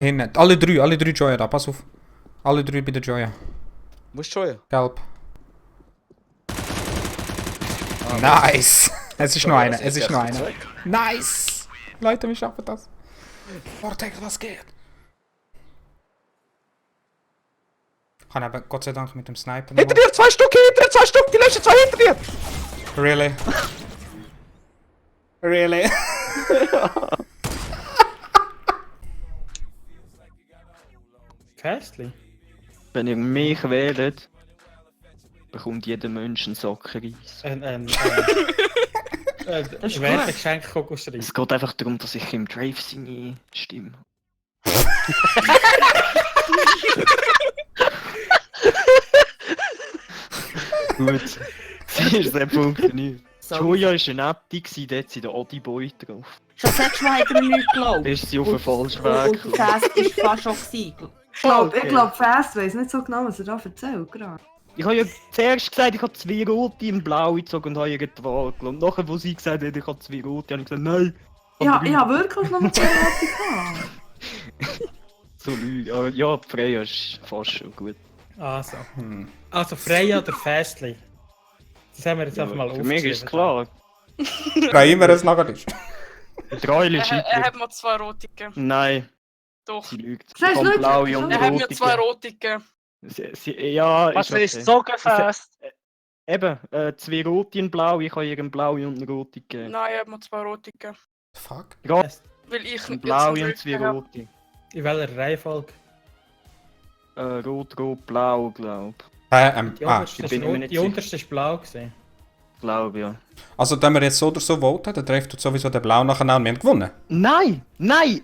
Hinten. Alle drei Joya da, pass auf. Alle drei bei der Joya. Wo ist Joya? Gelb. Nice! Es ist noch einer, es ist noch einer. Nice! Leute, wir schaffen das. Vortex, was geht? Ich kann aber Gott sei Dank mit dem Sniper noch... Hinter dir, 2 Stück, die letzten 2 hinter dir! Really? Really? Fästli? Wenn ihr mich wählt, bekommt jeder Mensch einen Sockenreis. Ich werde Geschenk ausschreiben. Es geht einfach darum, dass ich im Drave seine Stimme. Gut. Siehst du, das funktioniert. Julia war eine Apti, dort sind der Odi-Boy drauf. Schon das letzte Mal hat er mir nicht geglaubt. Ist sie auf den falschen Und Weg der Fast war fast schon gewesen. Ich glaube, Fast weiss nicht so genau, was er da erzählt gerade. Ich habe ja zuerst gesagt, ich habe 2 rote in blau gezogen und habe ihr die Wahl gelassen. Und nachher, wo sie gesagt hat, ich habe 2 rote, habe ich gesagt, nein. Ja, ich habe wirklich noch 2 Rote gehabt. So Lüge. Aber ja, die Freya ist fast schon gut. Also. Also Freya oder Fästli? Das haben wir jetzt einfach mal Für mich ist klar. Da immer es nachher ist. Der Reul ist Er hat mir 2 rote gegeben. Nein, Doch. sie lügt. Das heißt, Leute, Blaue und Er hat mir rote. 2 rote gegeben. Ja, Was okay. ist Sockenfest? Eben, 2 rote und blau, ich habe ihr einen blauen und einen roten gegeben. Nein, er hat mir 2 rote gegeben. Fuck. Ja, Weil ich ein blaue und 2 habe. rote. In welcher Reihenfolge? Rot, rot, blau, glaub. Die Ah, unterste, ich bin mir nicht die unterste ist blau gewesen. Glaub, ja. also wenn wir jetzt so oder so voten, dann trifft sowieso der Blau nachher an. Wir haben gewonnen. Nein,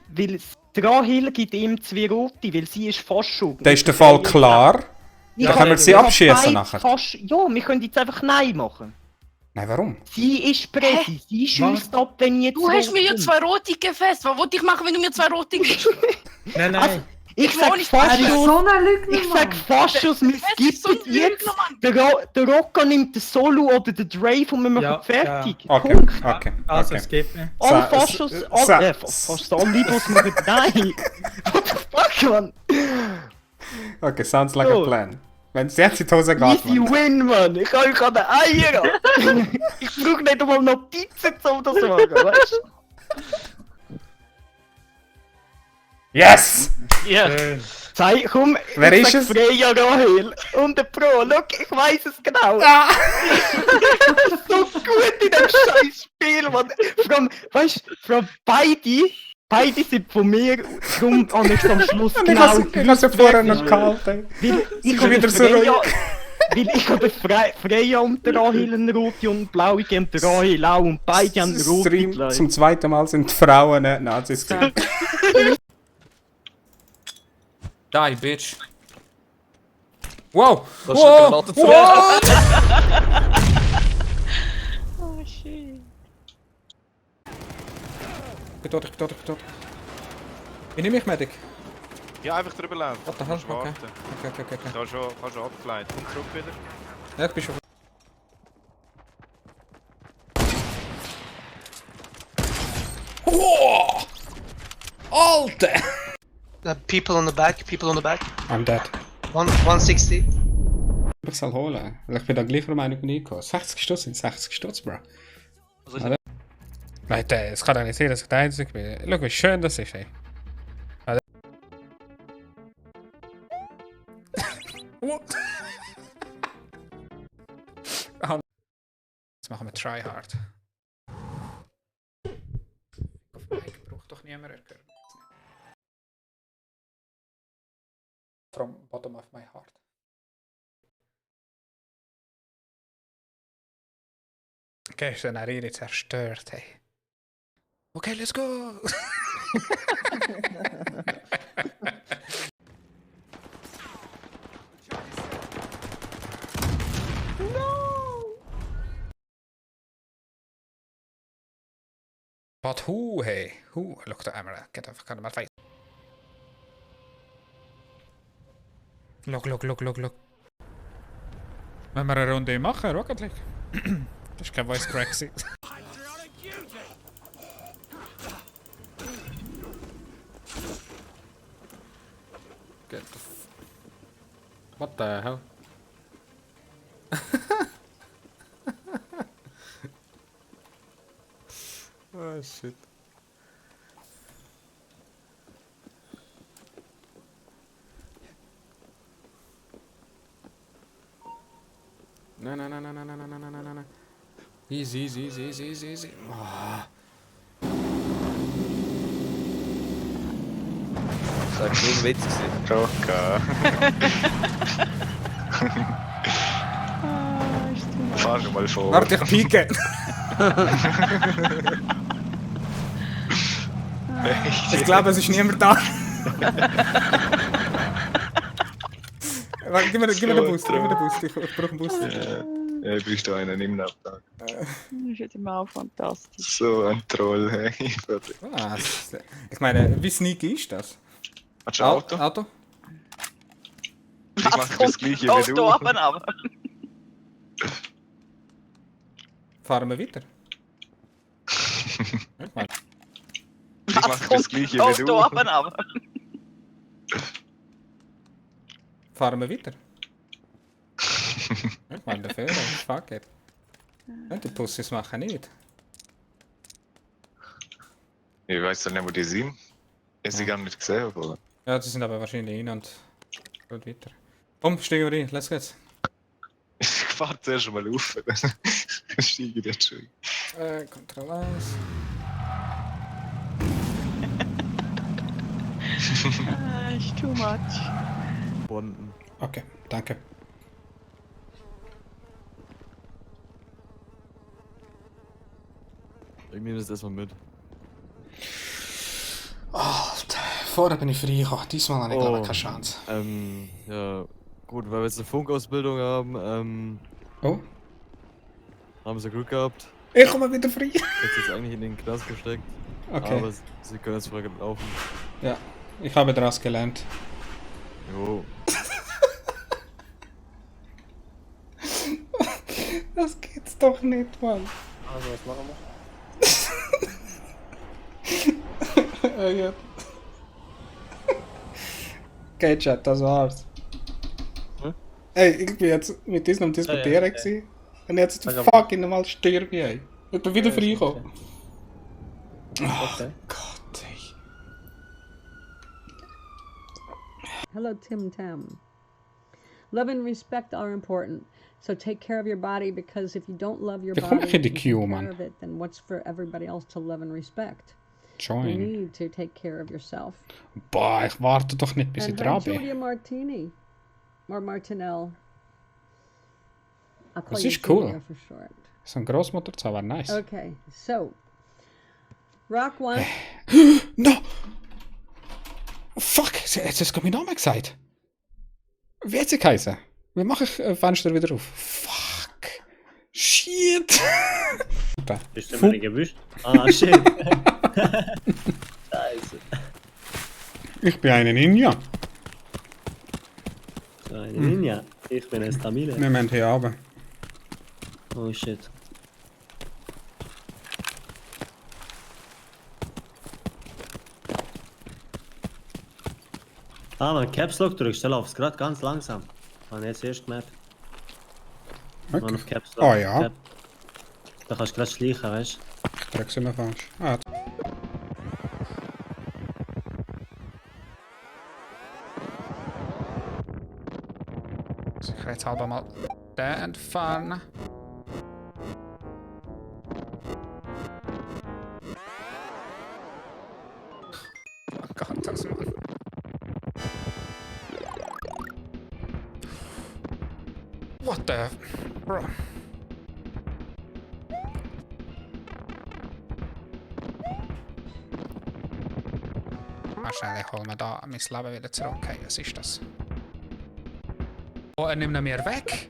weil Rahel gibt ihm 2 rote, weil sie ist fast schon. Dann ist der Fall klar. Ich Dann können wir sie ich hab abschießen beide nachher. Ja, wir können jetzt einfach Nein machen. Nein, warum? Sie ist Präsi, sie schießt ab, wenn ich jetzt. Du hast mir ja rot 2 rote gegeben, Fest. Was wollte ich machen, wenn du mir 2 rote gibst? Nein, Also, ich Ich sag wohne nicht fast Er ist schon. so ein Lügner, Ich sag Mann. fast schon, wir Fest ist so ein skippen jetzt. Lügner, Mann. Der ROQA nimmt den Solo oder den Drave und wir machen Ja, fertig. Okay, Punkt. okay, Also okay. es gibt nicht. Alle Sa- Faschos, sa- fast alle, was machen Nein. What the fuck, man? Okay, sounds like a So. plan. Wenn es jetzt in die Hose geht, Easy man. win, man. Ich kann euch an den Eiern. Ich brauche nicht einmal Notizen, um das zu machen, weißt du? Yes! Ja. Zeig, komm, Wer ich ist sag es? Freya Rahel und der Pro. Look, ich weiß es genau. Ah. Das ist so gut in dem scheiß Spiel, man. Beide sind von mir, darum habe ich es am Schluss Ich genau habe es ja vorher noch gehalten. Weil ich kommt habe wieder so Freya, ruhig. weil ich habe Freya und der Rahel eine rote und blaue gegeben, der Rahel auch und beide haben Das rote Stream gelegt. zum zweiten Mal sind die Frauen Nazis. Die, bitch. Wow! Das ist eine Granate zurück. Oh shit. Ich bin tot. Ich nehme mich, Medic. Ja, einfach drüber laufen. What the hell? Kannst warten. Okay. Kannst schon abgleiten. Und zurück wieder. Ja, ich bin schon... Oh! Alter! People on the back. I'm dead. 160. Ich soll holen, weil ich bin da gleicher Meinung wie Nico. 60 Stutz sind 60 Stutz, Bro. Oder? Leute, es kann doch nicht sein, dass ich der Einzige bin. Schau, wie schön das ist, ey. What? Jetzt machen wir Try Hard. Auf Mic braucht doch niemand erkennen. From bottom of my heart. Okay, ist dann Arena zerstört, hey. Okay, let's go! But who, hey? Who? Look, the camera. Get off my face. Look. Wenn wir eine Runde machen, Rocket League. Das ist kein Voice Crack. Get the f... What the hell? Oh shit. No, no, no, no, no, no, no, no, no, no, no. Easy, easy, easy, easy, easy, easy. Oh. Das war nur ein Witz gewesen. ROQA. Fahr mal vor. Warte, ich pieke! Ich glaube, es ist niemand da. Warte, gib mir den Boost, gib mir den Boost. Ich brauche einen Boost. Ja, bist du einen im Nachtrag. Das ist jetzt immer auch fantastisch. So ein Troll, hey. Was? Ich meine, wie sneaky ist das? Hast du ein Auto? Auto? Ich mach das gleiche wie Auto du. aber. Fahren wir weiter? Ich meine, Ich mach das gleiche wie Auto du. aber. fahren wir weiter? Ich meine, der Fehler, fuck it. Ja, die Pussys machen nicht. Ich weiß nicht, wo die sind. Ich habe sie gar nicht gesehen, oder? Ja, die sind aber wahrscheinlich rein und gut weiter. Komm, steigen wir rein, let's geht's. Ich fahr zuerst mal auf, dann steige ich jetzt schon. Kontrolle 1. Ist too much. Bunden. Okay, danke. Ich nehme das erstmal mit. Alter, vorher bin ich frei gekommen. Diesmal habe ich glaube ich keine Chance. Ja, gut, weil wir jetzt eine Funkausbildung haben, Oh, haben sie Glück gehabt. ich komme wieder frei. Jetzt ist eigentlich in den Knast gesteckt. Okay, Aber sie können jetzt frei laufen. ja, ich habe daraus gelernt. Jo. Das geht's doch nicht, Mann. Also, was machen wir? Ja. Okay, Chat, das war's. Hm? Ey, ich bin jetzt mit diesem am Diskutieren gewesen. Und jetzt fucking normal sterbe, ey. Ich bin wieder freigekommen. Okay. Gott, ey. Hello, Tim Tam. Love and respect are important. So take care of your body, because if you don't love your Ja, body komm mal in die and Queue, take Mann. care of it, then what's for everybody else to love and respect? You Join. need to take care of yourself. Boah, ich warte doch nicht, bis ich And dran hi, bin. Julia Martini. Or Martinell. I'll call Das you ist cool. Julia for short. So ein Großmutterzahl war nice. Okay, so. Rock one. No! Fuck, jetzt hast du meinen Namen gesagt. Wie hat sie geheißen? Wie mache ich Fenster wieder auf? Fuck. Shit. Bist du mir nicht gewusst? Ah, shit. Scheiße. Ich bin eine Ninja. So eine Ninja. Ich bin ein Stamine. Wir müssen hier runter. Oh shit. Ah, wenn du Caps Lock drückst, dann läuft es gerade ganz langsam. Habe ich jetzt erst gemerkt. Wenn du auf Caps Lock Oh ja. Cap. Da kannst du gerade schleichen, weißt du? Drück sie mir falsch. Ah, sicherheitshalber mal den entfernen. Oh Gott, das Mann. What the... Bro. Wahrscheinlich holen wir da mein Leben wieder zurück. Hey, was ist das? Oh, er nimmt ihn mir weg!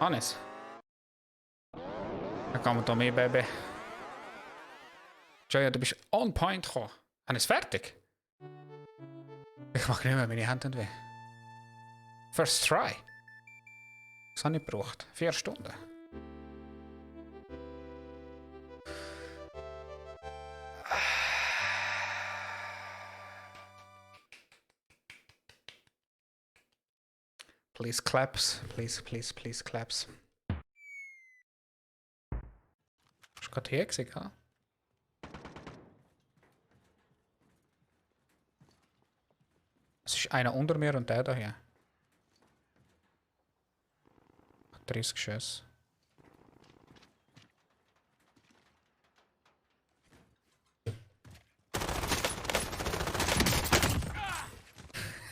Hannes? Dann kommen wir da mehr, Baby. Joya, du bist on point gekommen. Hannes, fertig? Ich mag nicht mehr, meine Hände weh. First try. Das habe ich gebraucht. 4 Stunden. Please claps. Please, please, please claps. Ist gerade hier gewesen, ja? Es ist einer unter mir und der da hier. 30 Schüsse.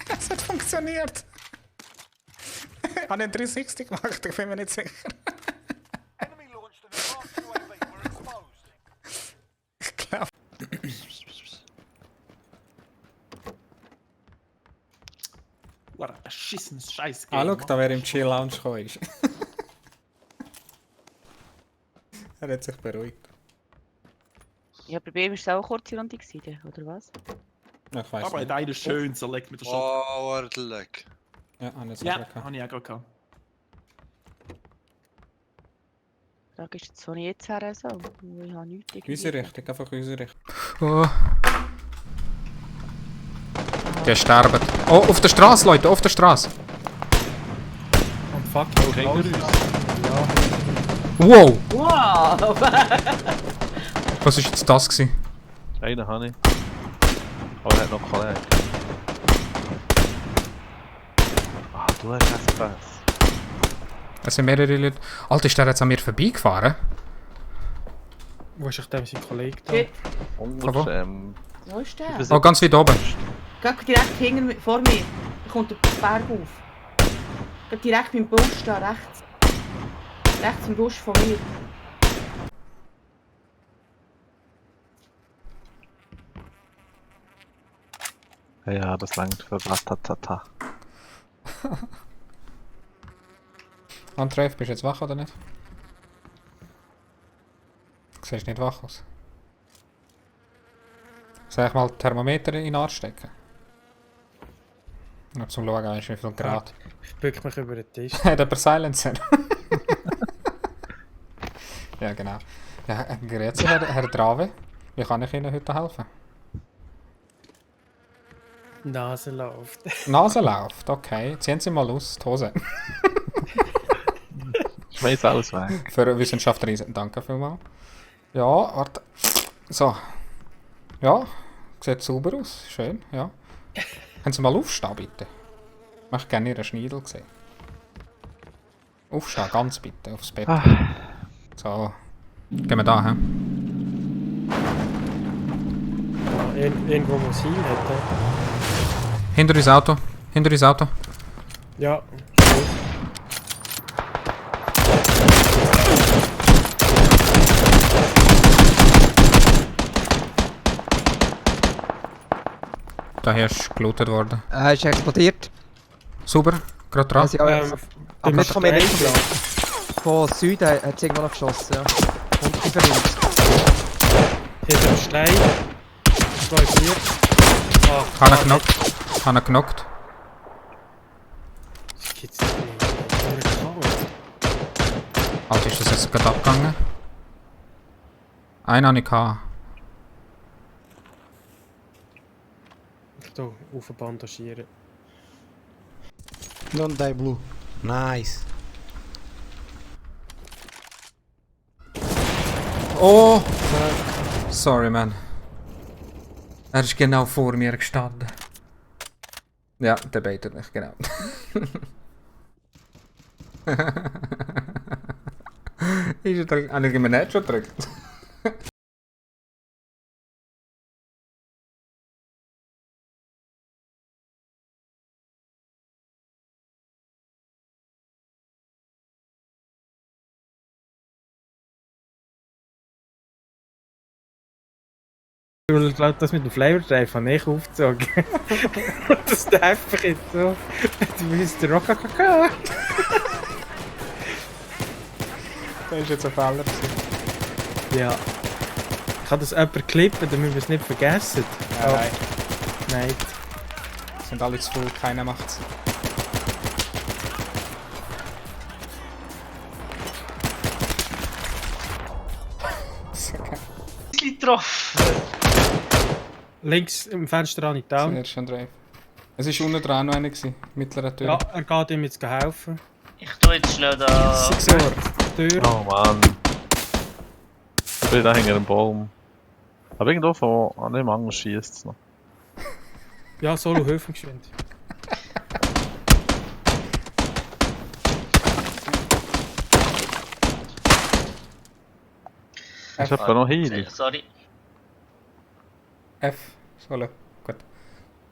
Es hat funktioniert. Ich habe einen 360 gemacht, ich bin mir nicht sicher. Ich glaube. What a beschissenes Scheiß. Ah, schau, da wer im Chill Lounge gekommen ist. Er hat sich beruhigt. Ja, bei ihm war es auch eine kurze Runde, oder was? Ich weiß Aber nicht. einer schön zerlegt mit der Shot. Oh, ordentlich. Ja, habe ich Ja, gehabt. habe ich auch gehabt. Die Frage ist jetzt, wo ich jetzt her soll. Ich habe nichts irgendwie. Unsere Richtung, einfach unsere Richtung. Oh. Die sterben. Oh, auf der Straße, Leute, auf der Straße. Und fuck, okay, Wow! Wow! Was war jetzt das gewesen? Einen habe ich. Aber er hat noch Kollegen. Ah, du hast das Spaß. Es sind mehrere Leute. Alter, ist der jetzt an mir vorbeigefahren? Wo ist echt der, sein Kollege da? Shit. Von wo? Wo ist der? Oh, ganz weit oben. Geht direkt hinter vor mir. Da kommt der Berg auf. Geht direkt beim Busch da, rechts. Rechts im Busch von mir. Ja, das langt für Ratatata. Andreif, bist du jetzt wach oder nicht? Du siehst nicht wach aus. Soll ich mal Thermometer in den Arsch stecken? Nur zum Schauen, wie viel Grad. Ich bück mich über den Tisch. Der per Silencer. Ja, genau. Ja, grüezi, Herr Drave. Wie kann ich Ihnen heute helfen? Nase läuft. Nase läuft, okay. Ziehen Sie mal aus, die Hose. Schmeiß alles weg. Für Wissenschaftler, danke vielmals. Ja, warte. So. Ja, sieht sauber aus. Schön, ja. Können Sie mal aufstehen, bitte? Ich möchte gerne Ihren Schneidel sehen. Aufstehen, ganz bitte, aufs Bett. So. Gehen wir da, hä? Ja, irgendwo muss hin, hätte. Hinter uns Auto. Hinter uns Auto. Ja. Daher ist gelootet worden. Ist explodiert. Super, gerade dran. Aber mitkommen von Süden hat es irgendwo noch geschossen, ja. Und über uns. Hinter dem Stein. 2-4. Kann er knockt. Kann er knockt. Das gibt's nicht. Alter, ist das jetzt gerade abgegangen? Einen habe ich gehabt. Hier, auf den bandagieren. Don't die blue. Nice. Oh! Sorry, man. Er ist genau vor mir gestanden. Ja, der beitet mich, genau. Ist er eigentlich immer nicht schon gedrückt? Ich glaube, das mit dem Flavor Drive habe ich aufgezogen. Das ist einfach jetzt so. Du bist der ROQA. Das ist jetzt ein Fehler. Ja. Ich habe das jemand klippen, damit wir es nicht vergessen. Nein. Nein. Sind alle zu voll, keiner macht's. Drauf. Links im Fenster habe ich down. Sehr schön drauf. Es war unten dran noch einer, mittlere Tür. Ja, er geht ihm jetzt helfen. Ich tu jetzt schnell da. Tür. Oh Mann. Ich bin da hinter einem Baum. Aber irgendwo von an dem anderen schießt es noch. Ja, Solo Höfen geschwind. Ich hab da noch Heal. Sorry. F, Solo. Gut.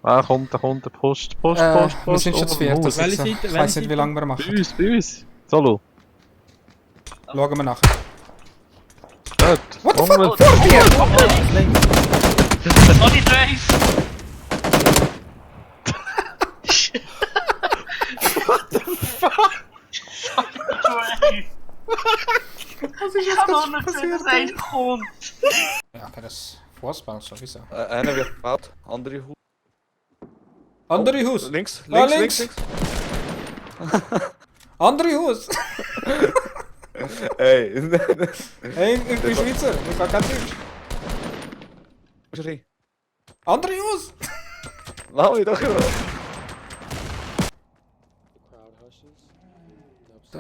Ah, kommt, da kommt der Post. Wir sind schon zu viert. Welche Ich Seite? weiss nicht, wie lange wir machen. Bei uns. Solo. Schauen wir nachher. Dort. What the Unten. fuck? Vor dir! Sorry, Dave! Was ist jetzt gerade passiert? Reinkommt. Ja, okay, das Fußball sowieso. Einer wird gebaut, andere Haus. Andere Haus! Links, Ah, links, links. Andere Haus! Ey. Hey, ich bin Schweizer, ich kann kein Deutsch. Schrie. Andere Haus! Lass mich doch über.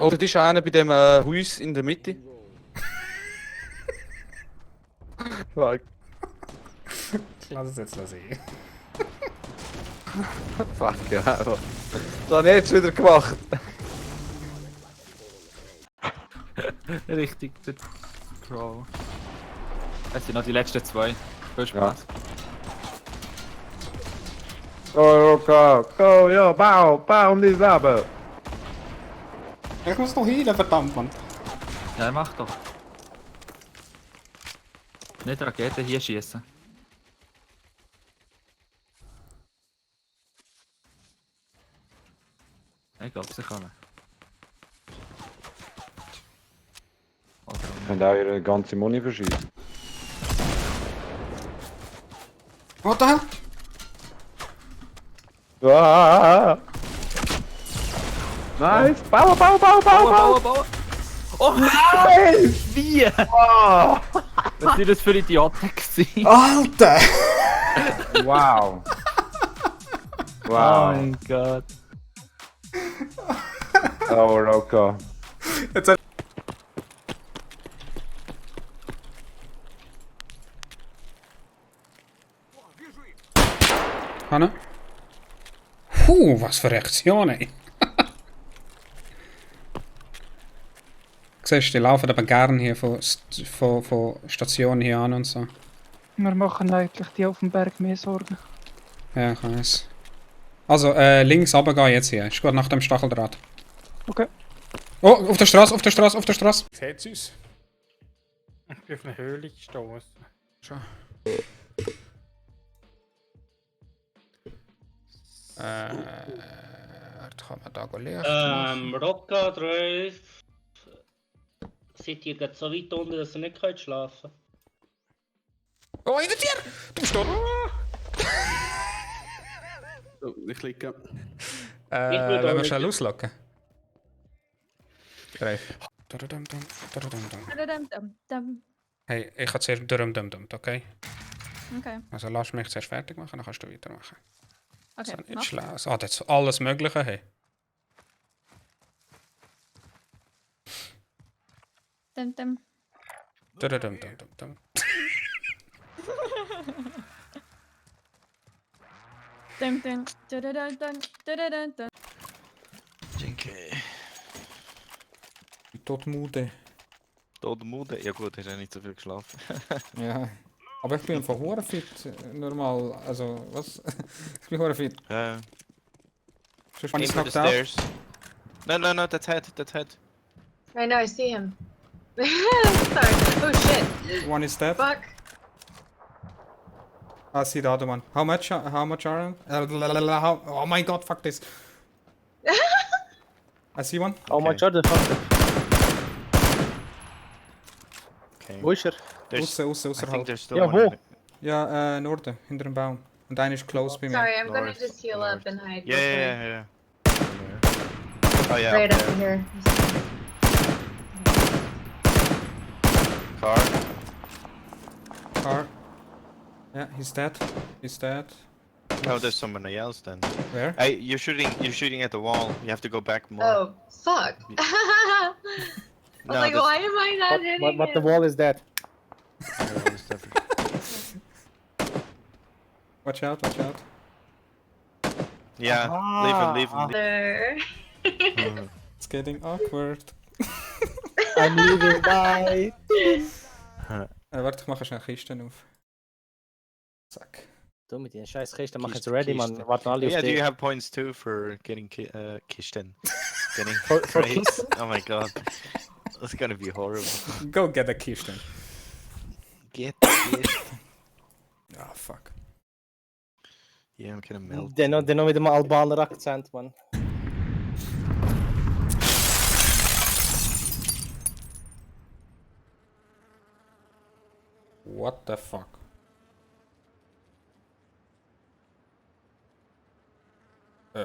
Oh, das ist einer bei dem Haus in der Mitte. Fuck. Ich lasse es jetzt noch sehen. Fuck, ja. Das habe ich jetzt wieder gemacht. Richtig, der Crawl. Das sind noch die letzten zwei. Viel Spaß. Go, ROQA, go, ja, bau um die Sabe. Ich muss noch heilen, verdammt, Mann. Ja, mach doch. Nicht Raketen hier schießen. Ich glaube, sie können. Können auch ihre ganze Muni verschießen. What the hell? Ah! Nice! Bau! Oh nein! Wie? Oh. Was sind das für Idioten gewesen? Alter! Wow! Oh Wow! mein Gott. Oh, ROQA. Jetzt hat... Hanne? Was für Reaktionen, ey. Siehst du, die laufen aber gern hier von Stationen hier an und so. Wir machen eigentlich die auf dem Berg mehr Sorgen. Ja, ich weiß. Also, links runtergehen jetzt hier. Ist gut nach dem Stacheldraht. Okay. Oh, auf der Straße, auf der Straße, auf der Straße. Seht's uns? Ich bin auf eine Höhle gestoßen. Schon. Kann man da Licht machen? ROQA 3. Seid ihr gerade so weit unten, dass ihr nicht könnt schlafen? Oh, hinter dir! Du bist tot! Oh, ich klicke. Wenn wir schnell auslocken. Greif. Hey, ich kann zuerst okay? Okay. Also lass mich zuerst fertig machen, dann kannst du weitermachen. Okay, So, nicht schlau. Ah, das ist alles Mögliche, hey. Dum dum. Dum dum. Dum. Jinky. Todmude. Todmude? Ja gut, hast ja nicht so viel geschlafen. Ja. Aber ich bin einfach hure fit, normal, also, was? Ich bin hure fit. Ja. Sonst Aim bin ich for the knocked out. stairs. No, that's head. I know, I see him. Sorry. Oh shit. One is dead. Fuck. I see the other one. How much are oh my god, fuck this. I see one. Oh my god, Okay. Wo ist er? Außerhalb. Ja, wo? Ja, Norden, hinter dem Baum. Und einer ist close bei mir. Sorry, I'm gonna just heal up and hide. Yeah. Oh yeah. Right up here. Car. Yeah, he's dead. No, there's somebody else then. Where? Hey, you're shooting at the wall. You have to go back more. Oh, fuck. I was like, this- why am I not hitting But the him? wall is dead. Watch out, watch out. Yeah, leave him. There. It's getting awkward. I'm leaving, bye. Warte, ich mache schnell Kisten auf. Zack. Du mit den scheiß Kisten, mach jetzt ready, man. Warten alle auf Yeah, do you dich. have points too for getting Kisten? Getting For crates? Kisten? Oh my god. That's gonna be horrible. Go get a Kisten. Get. Ah, fuck. Yeah, I'm gonna melt. Den noch mit dem Albaner Akzent, man. What the fuck? Ich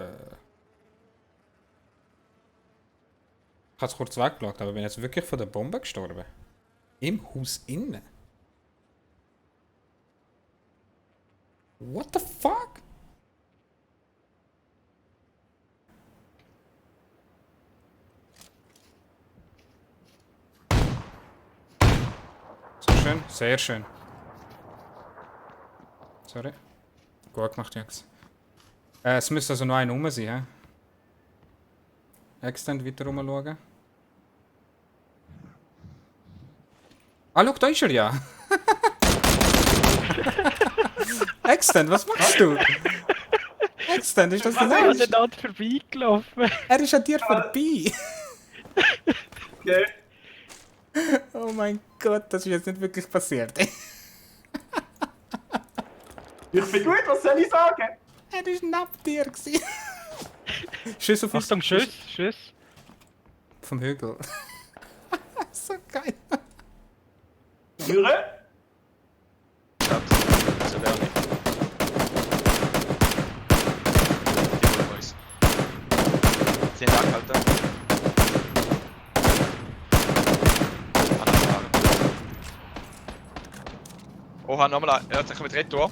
habe es kurz weggeschaut, aber bin jetzt wirklich von der Bombe gestorben. Im Haus innen. What the fuck? So schön, sehr schön. Sorry. Gut gemacht, Jungs. Es müsste also noch ein rum sein, hä? Extend weiter rumschauen. Ah, schau, da ist er ja! Extend, was machst du? Extend, ist das dein Ernst? Er ist an vorbeigelaufen. Er ist an dir vorbei! Okay. Oh mein Gott, das ist jetzt nicht wirklich passiert. Ich bin gut, was soll ich sagen? Er war neben dir. Schuss auf uns. Achtung, Schuss. Vom Hügel. So geil. Jure? Så der er det. Boys. 10 Tag, Alter. Oha, nochmal. Ja, da kommen wir durch.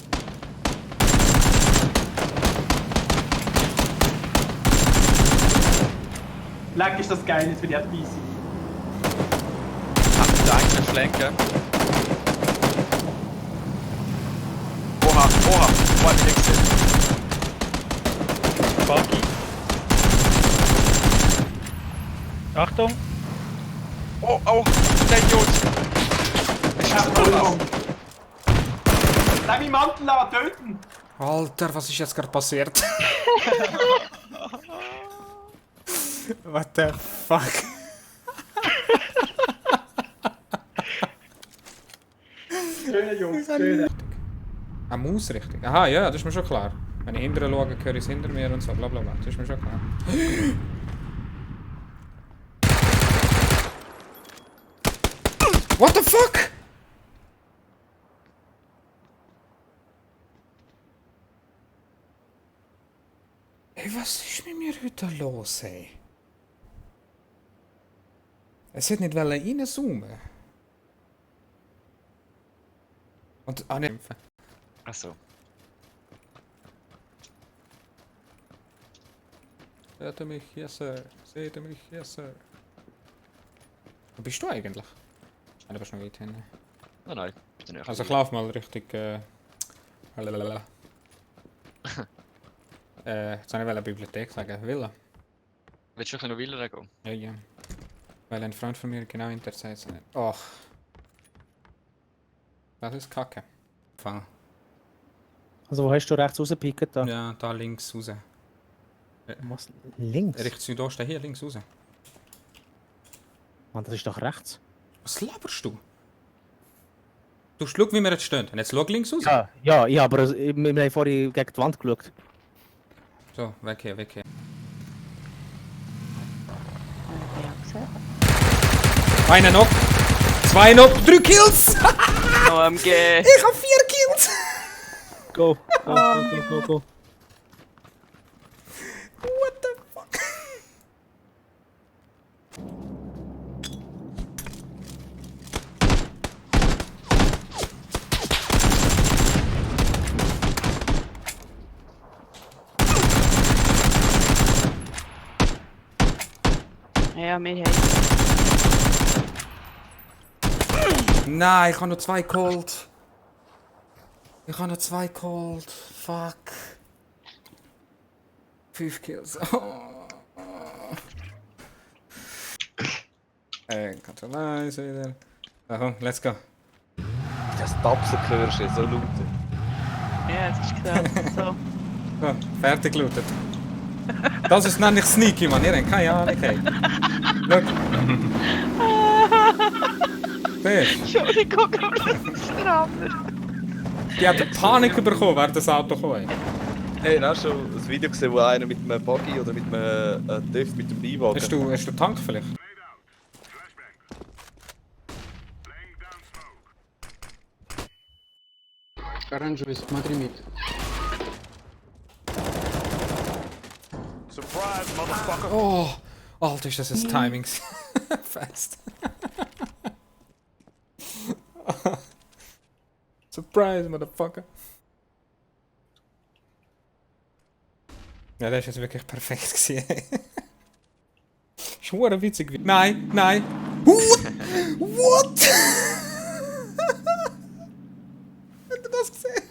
Leck ist das geil, jetzt bin ich dabei sein. Ach, der eigene Flanke. Oha, wie links sind. Buggy. Achtung. Oh, der Idiot. Ich schieße voll auf. Lass mich Mantel lassen, töten. Alter, was ist jetzt gerade passiert? What the fuck? Schöne Jungs, schöne. Eine Maus richtig. Aha, ja, das ist mir schon klar. Wenn ich hinterher schaue, höre ich es hinter mir und so, blablabla. Das ist mir schon klar. What the fuck? Ey, was ist mit mir heute los, ey? Es hat nicht reinzoomen. Und nicht. Ach so. Seht ihr mich hier, Sir? Seht ihr mich hier, Sir? Wo bist du eigentlich? Ah, du bist noch weit hin. Nein, bitte nicht. Also ich laufe mal Richtung... lalalala. Jetzt wollte ich eine Bibliothek sagen. Villa. Willst du noch Villa gehen? Ja, ja. Weil ein Freund von mir genau in der Zeit sein. Och. Das ist Kacke. Fall. Also wo hast du rechts rausgepickt da? Ja, da links raus. Was? Links? Richtung Südosten, hier links raus. Mann, das ist doch rechts. Was laberst du? Du schau, wie wir jetzt stehen. Und jetzt schau links raus. Ja, aber wir haben vorhin gegen die Wand geschaut. So, weg hier, weg hier. Einer noch. 2 noch. 3 Kills! OMG. Ich hab 4 Kills! Go. Go. What the fuck? Ja, wir haben. Nein, ich habe noch 2 geholt. Ich habe noch 2 geholt. Fuck. 5 Kills. Control wieder. Komm, let's go. Das Tapsen-Gehörst du so laut. Ja, es ist klar. So. So, fertig gelootet. Das ist nämlich sneaky, man. Ihr habt keine Ahnung. Hey. Schau. Siehst Entschuldigung, aber das ist Rammer. Die hat Panik bekommen, während das Auto kam. Hey, hast du schon ein Video gesehen, wo einer mit einem Buggy oder mit einem TÜV mit dem Beiwagen... Hast du Tank vielleicht? Оранжевый, смотри мид. Surprise, motherfucker! Oh, Alter, ist das ein Timings. Fast. Surprise, motherfucker. Ja, das ist jetzt wirklich perfekt gewesen. Ist hure witzig. Nein, nein. What? Habt ihr das gesehen?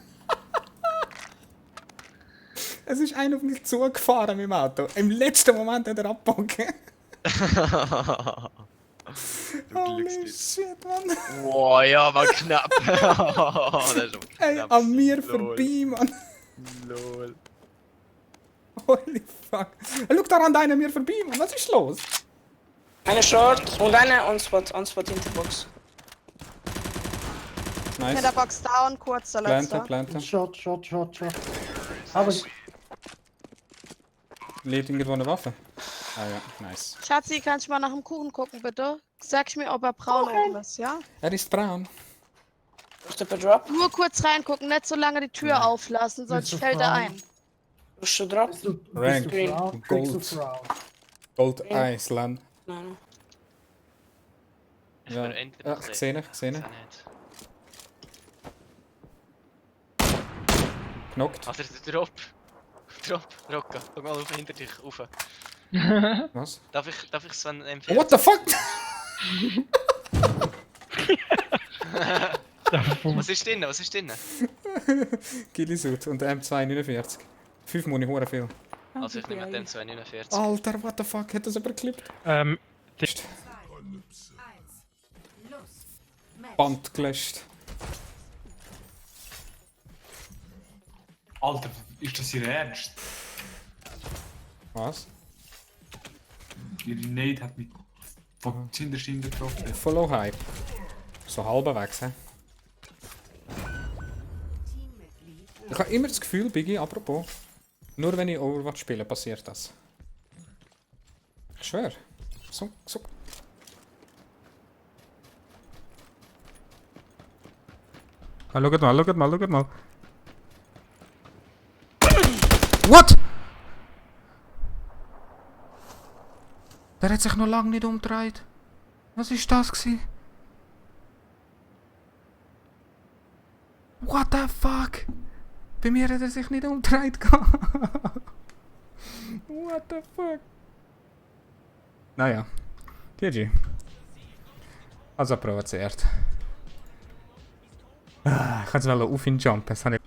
Es ist einer auf mich zugefahren mit dem Auto. Im letzten Moment hat er abgebogen. Holy shit, Mann. Boah, ja, war knapp. Das ist aber knapp. Ey, an mir vorbei, Mann. Lol. Holy fuck. Schau da an einer mir vorbei, Mann. Was ist los? Eine Short und eine On-Spot in der Box. Nice. In der Box down, kurz der letzte. Plante. Shot. Aber Lädt irgendwo eine Waffe? Ah ja, nice. Schatzi, kannst du mal nach dem Kuchen gucken, bitte? Sagst mir, ob er braun oben ist, ja? Er ist braun. Nur kurz reingucken, nicht so lange die Tür auflassen, sonst fällt er ein. Bist du Drop? Rank. Gold Iceland. Nein. Ja, gesehen. Knockt. Also der Drop, ROQA, schau mal auf hinter dich, rauf. Was? Darf ich Sven empfehlen? What the fuck? Was ist drin? Gillisuit und M249. 5 Muni, hure viel. Also ich nehme den 249. Alter, what the fuck, hat das überklippt? Band gelöscht. Alter, ist das ihr Ernst? Was? Ihre Nade hat mich von Zinderschienen getroffen. Follow Hype. So halbwegs, hä? Ich habe immer das Gefühl, Biggie, apropos, nur wenn ich Overwatch spiele, passiert das. Ich schwör. So. Ah, schaut mal. What? Der hat sich noch lange nicht umgedreht. Was ist das gewesen? What the fuck? Bei mir hat er sich nicht umgedreht. What the fuck? Naja. GG. Also provoziert. Ich kann jetzt mal auf ihn jumpen.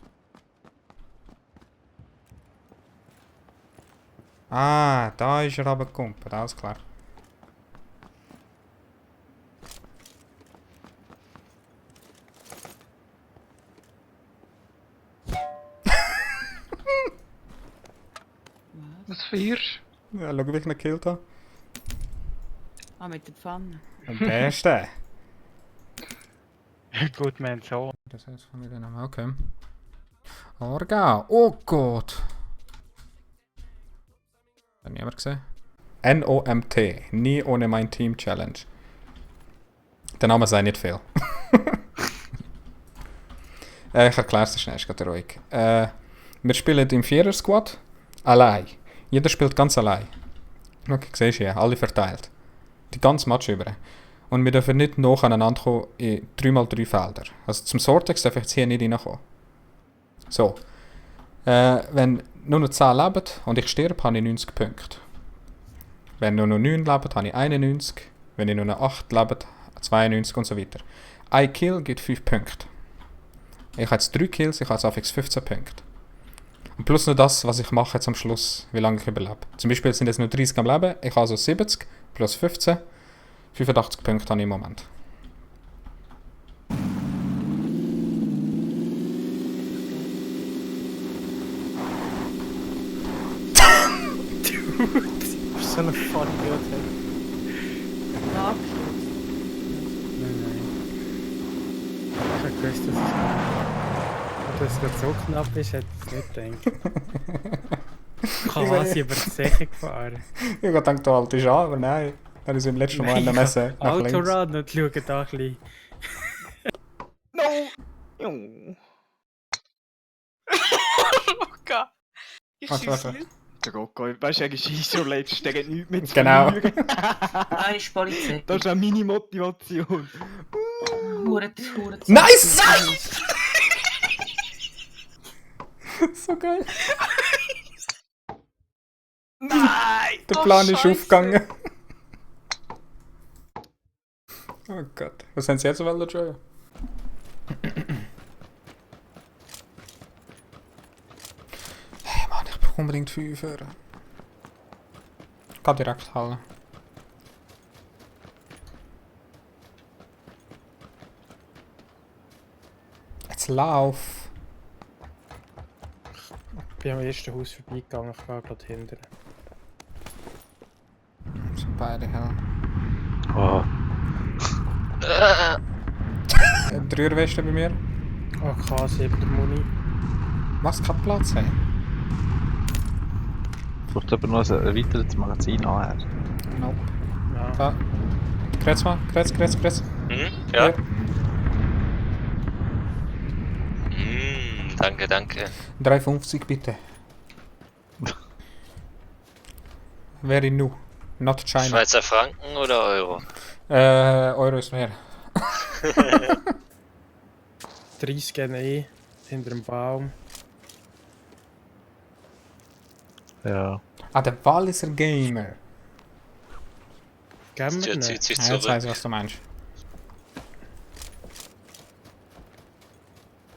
Ah, da ist er runtergekommen, alles klar. Was feierst du? Ja, schau, wie ich ihn gekillt habe. Ah, mit der Pfanne. Am besten. Gut, man, so. Das heißt von mir Namen, okay. Orga, oh Gott. Hat niemand gesehen? NOMT, nie ohne mein Team Challenge. Der Name sei nicht viel. Ich erkläre es schnell, ist gerade ruhig. Wir spielen im Vierer-Squad allein. Jeder spielt ganz allein. Okay, siehst du hier, alle verteilt. Die ganze Match über. Und wir dürfen nicht nacheinander kommen in 3x3 Felder. Also zum Sortex darf ich jetzt hier nicht reinkommen. So. Wenn nur noch 10 leben und ich sterbe, habe ich 90 Punkte. Wenn nur noch 9 leben, habe ich 91. Wenn ich nur noch 8 lebe, 92 und so weiter. Ein Kill gibt 5 Punkte. Ich habe jetzt 3 Kills, ich habe jetzt auf 15 Punkte. Und plus noch das, was ich mache zum Schluss, wie lange ich überlebe. Zum Beispiel sind jetzt nur 30 am Leben, ich habe also 70 plus 15. 85 Punkte habe ich im Moment. Du bist so eine funny Idiot. Ja, Nein. Ich hab gewusst, dass es gerade so knapp ist, hätte ich es nicht gedacht. Quasi über die Säche gefahren. Ich habe gedacht, du haltest an, aber nein. Er ist im letzten Mal in der Messe nach links. Autorad und schauen da ein bisschen. No! ROQA! Ich Warte. Der ROQA, weißt du, eigentlich ist so letzt, der geht nichts mehr zu Genau. verlieren. Nein, ist Polizei. Das ist auch meine Motivation. Hure. Nice! So geil. Nein! Der Plan ist aufgegangen. Oh Gott. Was haben sie jetzt wollen, Joe? Hey Mann, ich brauche unbedingt 5 Euro. Ich kann direkt halten. Jetzt lauf! Ich bin am ersten Haus vorbeigegangen, ich gehe gerade hinterher. Sind beide hell. Oh. 3er Weste bei mir. AK-7 Muni. Was? Kein Platz haben? Braucht aber noch ein erweitertes Magazin nachher. Nope. Ja. Da. Kretz mal, Kretz. Ja. Danke. 3,50 bitte. Very new. Not China. Schweizer Franken oder Euro? Euro ist mehr. 30 NE hinter dem Baum. Ja. Ah, der Ball ist ein Gamer. Geben wir Zieht nicht. sich Ja, jetzt zurück. weiß ich, was du meinst.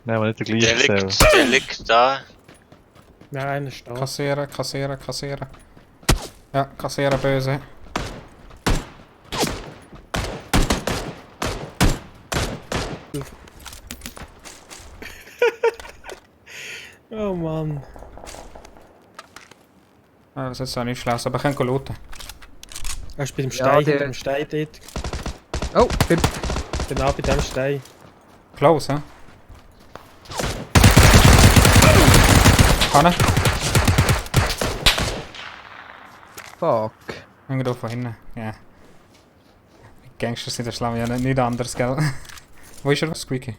Nein, aber nicht der gleiche Der Cell. liegt da. Ja, einer steht. Kassieren. Ja, kassieren böse. Oh Mann. Ah, das ist auch nicht schlecht, aber ich kann looten. Er ist bei dem Ja, Stein, der- hinter dem Stein dort. Oh, Genau bei dem Stein. Close, hä? Kann er? fuck. Hängen da von hinten. Ja. Gangster sind ja schlau, ja nicht anders, gell? Wo ist er? Squeaky.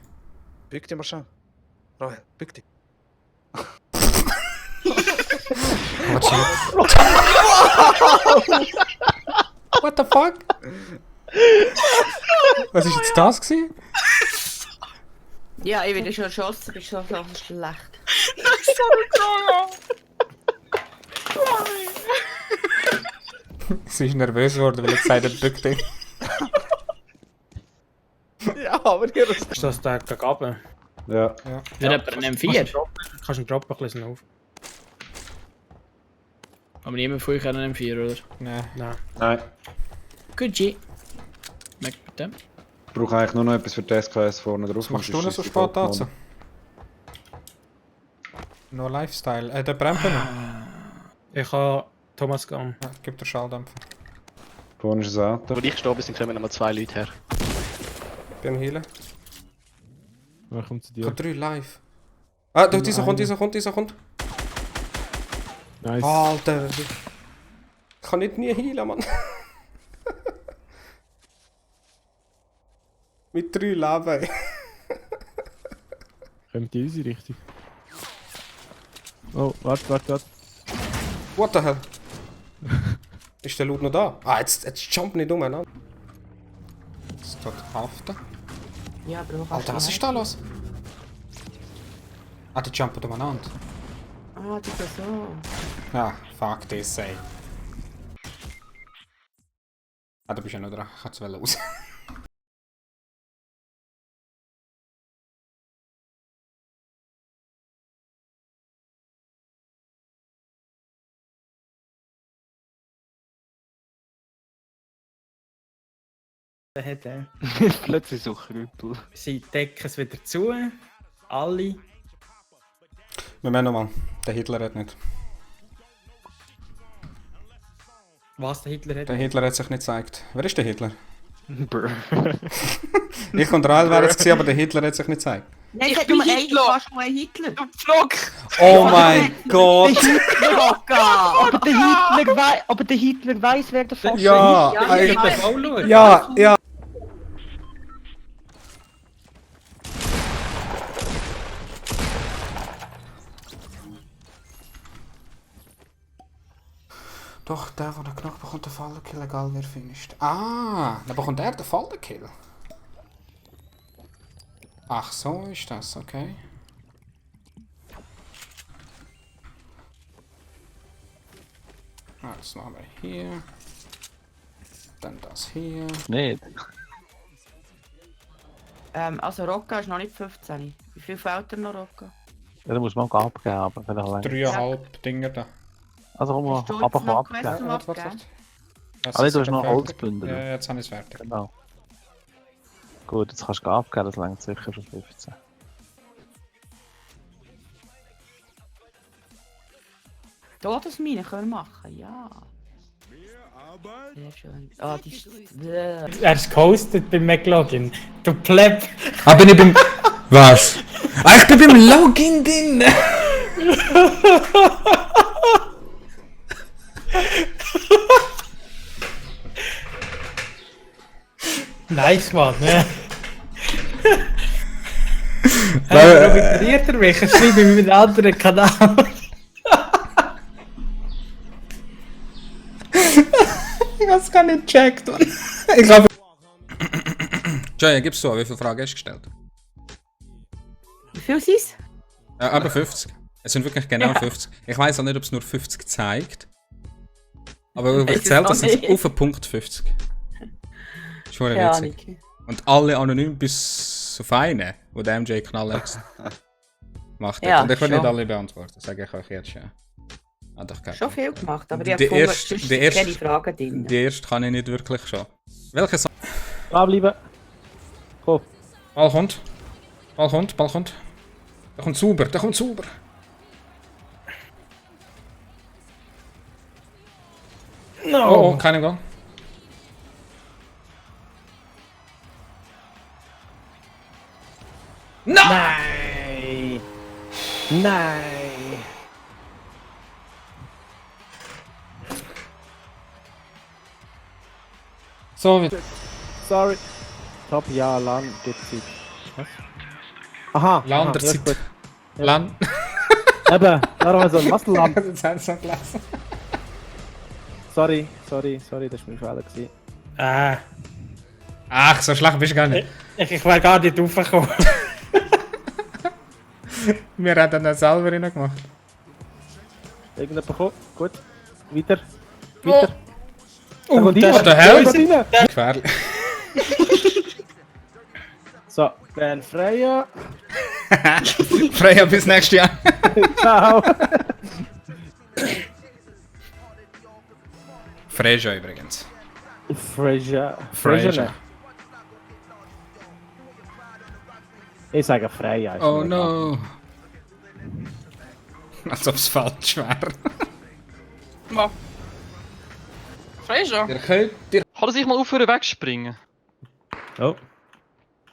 Bück dich mal schnell. Rahel, bück dich. Warte schon. What the fuck? Was ist jetzt das gewesen? Ja, ich werde schon erschossen, bist so schlecht. Sie ist nervös geworden, weil ich gesagt habe, bück dich. Ja, aber hier ist Ist das der gegen runter? Ja. Ja. Wer hat einen M4? Kannst du ihn droppen, ein bisschen auf. Aber niemand von euch hat einen M4, oder? Nein. Nein. Gucci. Weg mit dem. Ich brauche eigentlich nur noch etwas für die SKS vorne drauf. Was machst du denn so spät dazu? No Lifestyle. Der Brempen noch? Ich habe Thomas Gamm. Ja, gib dir Schalldämpfer. Vorne ist ein Auto. Wo ich gestorben bin, kommen nochmal 2 Leute her. Beim Healen. Wer kommt zu Ich dir? habe 3 live. Ah, da, dieser kommt. Nice. Alter. Ich kann nicht nie healen, Mann. Mit 3 Leben. Kommt in unsere Richtung. Oh, warte. What the hell? Ist der Loot noch da? Ah, jetzt jump nicht umeinander. Jetzt dort haften. Ja, Bro. Alter, was ist da los? Ah, die jumpen umeinander. Ah, die Person. Ja, fuck this, ey. Ah, du bist ja noch dran. Ich kann es raus. Hat er. Plötzlich so Krüppel. Sie decken es wieder zu. Alle. Wir müssen nochmal. Der Hitler hat nicht. Was der Hitler hat? Der Hitler hat sich nicht gezeigt. Wer ist der Hitler? Ich und Rael wären es gewesen, aber der Hitler hat sich nicht gezeigt. Nein, ich hätte nur fast nur einen Hitler. Flock! Oh mein Gott! Aber der Hitler weiss, wer der Fox Ja, ist. ja, ja. Doch, der den Knochen bekommt den Fallenkill, egal wer finisht. Ah, dann bekommt er den Fallenkill. Ach, so ist das, okay. Das machen wir hier. Dann das hier. Nicht. Also ROQA ist noch nicht 15. Wie viel fehlt dir noch ROQA? Ja, da muss man auch abgeben, aber vielleicht länger. 3,5 Dinger da. Also komm mal, aber kann abgeben. Aber du hast noch Holzbündel. Ja, jetzt habe ich es fertig. Genau. Gut, jetzt kannst du abgeben, das langt sicher für 15. Todesmine können wir machen, ja. Sehr schön. Ah, die ist... Er ist gehostet beim McLogin. Du Pleb. Ah, bin ich beim... Was? Ah, ich bin beim Login drin! Nice, Mann. Ne? Profitiert er mich? Er schreibt mit einem anderen Kanal. Ich hab's gar nicht gecheckt. Ich glaube... Jaya, gibst du an, wie viele Fragen hast du gestellt? Wie viel sind es? Ja, aber 50. Es sind wirklich genau 50. Ich weiß auch nicht, ob es nur 50 zeigt. Aber ich zähle das jetzt auf den Punkt 50. Das ist schon witzig. Und alle anonym bis auf einen, wo der MJ Knallex macht. Ja, und ich will schon. nicht alle beantworten, sage ich euch jetzt schon. Schon viel gemacht, aber ich Die habe erste, keine Fragen drin. die erste kann ich nicht wirklich schon. Welche Song? Dranbleiben. Komm. Ball kommt. Ball kommt, Ball kommt. Der kommt sauber, der kommt sauber. No. Oh, oh, keine Goal. No! Nein! Nein! So, wie... Sorry. Top, ja, Lan gibt Zeit. Was? Aha. Lan der ja, Zeit. gut. Ja. Lan. Eben, darum so, was Lan? Das haben sie so gelesen. Sorry, das war mein Fehler gewesen. Ach, so schlecht bist du gar nicht. Ich wäre gar nicht raufgekommen. Wir haben dann selber reingemacht. Irgendjemand kommt. Gut. Weiter. Weiter. Oh, kommt das rein. ist der Hell. Gefährlich. So, dann Freya. Freya, bis nächstes Jahr. Ciao. Freja übrigens. Freya. Freja. Ich sage Freya. ist Oh mir no. Als ob es falsch wäre. Mal. Fraser? Ihr könnt... Kann er sich mal aufhören wegspringen? Oh.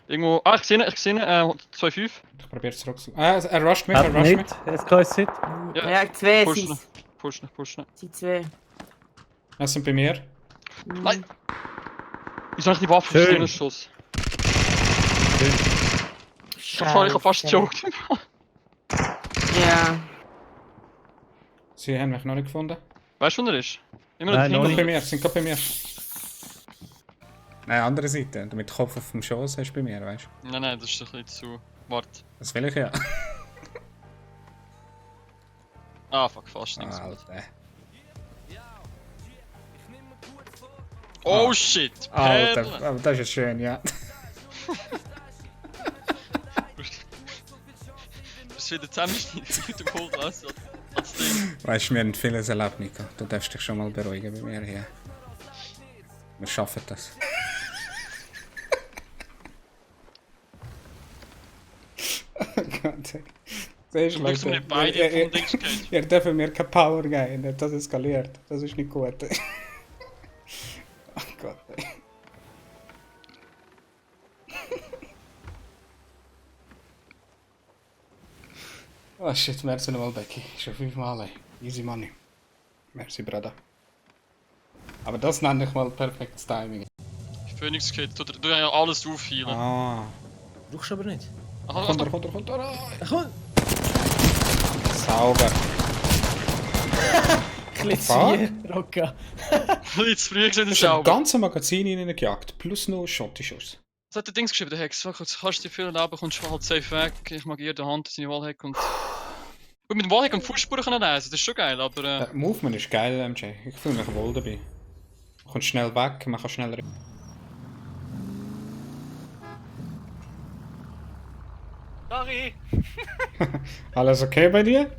Irgendwo... ich sehe ihn, 2,5. Ich probiere zurück. Er rusht mich, er rusht mich. Es kann es nicht. Ja, zwei Push sind ihn, push ihn, push ihn. Sie zwei. Er sind bei mir. Nein! Wieso habe ich die Waffe Schön. für den Schuss? Ich habe fast gejoked. Ja. Sie haben mich noch nicht gefunden. Weißt du, wo er ist? Immer Nein, noch noch Sind nicht. bei mir, sind gerade bei mir. Nein, andere Seite. Du mit dem Kopf auf dem Schoß hast du bei mir, weißt du? Nein, das ist ein bisschen zu... Warte. Das will ich ja. Ah, fuck, fast nichts. Alter. Oh shit, Alter, Perle. aber das ist jetzt schön, ja. Das ist wieder zusammenschneiden mit dem Hochwasser. Als Ding. Weißt du, wir haben vieles erlebt, Nico. Du darfst dich schon mal beruhigen bei mir hier. Wir schaffen das. Oh Gott, ey. Siehst du, Du musst Leute, mir beide vom Dings gehen. ihr dürft mir keine Power geben, nicht, das eskaliert. Das ist nicht gut. Oh Gott, ey. Oh shit, merci nochmal, Becky. Schon 5 Mal, ey. Easy money. Merci, Bruder. Aber das nenne ich mal perfektes Timing. Phoenix geht, du ja alles aufheilen. Ah. Brauchst du aber nicht. Aha, Kommt er. Sauber. Klitzier, ROQA. Jetzt früh gesehen, Das ist ein ganzes Magazin reingejagt, plus noch Schottischuss. Was hat der Dings geschrieben, der Hex? Sag kurz, kannst du dir viel erlauben, kommst du halt safe weg. Ich mag jede Hand seine Wallhack und... Gut, mit dem Wallhack und Fußspuren können lesen, das ist schon geil, aber... Movement ist geil, MJ. Ich fühle mich wohl dabei. Man kommt schnell weg, man kann schneller... Sorry. Alles okay bei dir?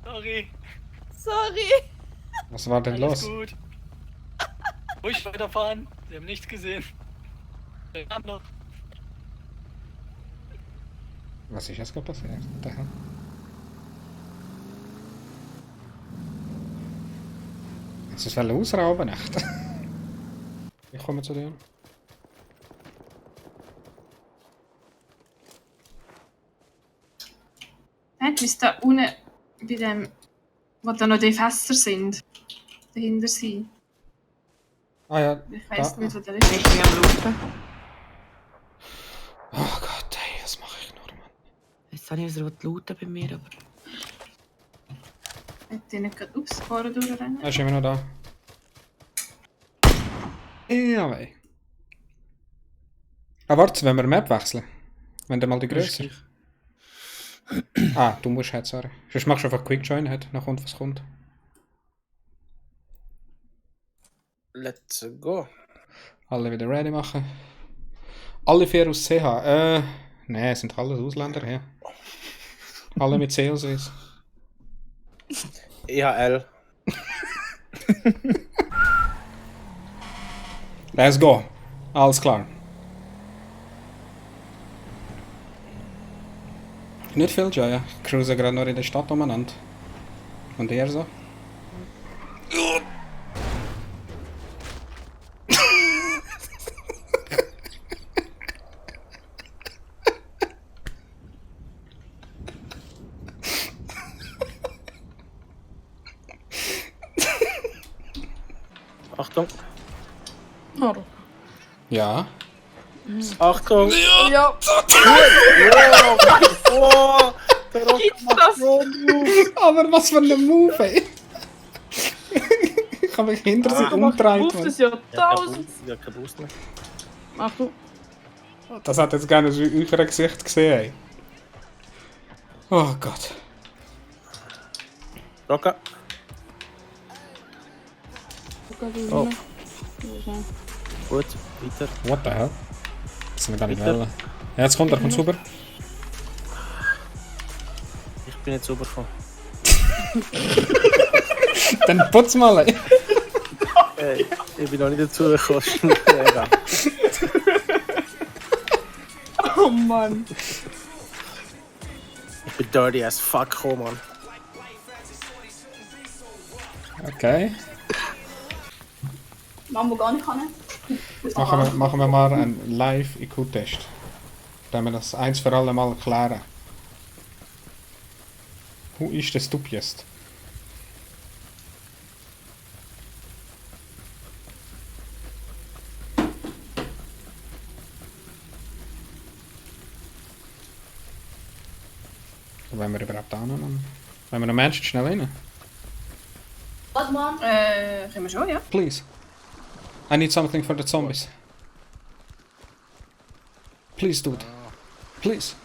Sorry. Sorry. Was war denn Alles los? gut. Ruhig weiterfahren. Sie haben nichts gesehen. Wir haben noch. Was ist jetzt gerade passiert? Da. Jetzt ist es ausrauben, echt? Ich komme zu dir. Wie es da unten bei dem, wo da noch die Fässer sind, dahinter sind. Ah ja. Ich weiss da. nicht, wo der ist. Ich bin am Laufen. Oh Gott, ey, was mache ich nur, Mann? Jetzt habe ich was lauten bei mir, aber... Hätte ich nicht gerade aufs Vorne durchrennen? Er ist immer noch da. Ja, wei. Ah, warte, wenn wir Map wechseln. Wenn der mal die Größe. Ah, du musst halt, sorry. Sonst machst du einfach Quick Join, halt, nach kommt was kommt. Let's go. Alle wieder ready machen. Alle 4 aus CH. Ne, sind alles Ausländer hier. Alle mit C Ausweis. EHL. Let's go. Alles klar. Nicht viel, ja. Ich cruise gerade noch in der Stadt umeinander. Und ihr so? Achtung. Ja. Achtung. Ja. Oh, Gibt's das? Aber was für ein Move, ey. Ich habe mich hinter sich umgedreht. Ruft es ja Ja, 1000. kein Boost mehr. Achtung. Das hat jetzt gerne in eurem Gesicht gesehen, ey. Oh Gott. ROQA. Oh. Gut, weiter. What the hell? Das sind wir gar nicht wollen. Ja, jetzt kommt er, kommt super. Ich bin nicht sauber gekommen. Dann putz mal, ey. Hey, ich bin noch nicht dazu gekommen. Oh Mann. Ich bin dirty as fuck gekommen, Mann. Okay. Mambo gar nicht kann. Machen wir mal einen Live-IQ-Test. Damit wir das eins für alle Mal klären. Who is the stupidest? Wenn wir überhaupt annehmen. Wenn wir noch Menschen schnell rein. Was, Mann? Können wir schon, ja? Please. I need something for the zombies. Please, dude. Please.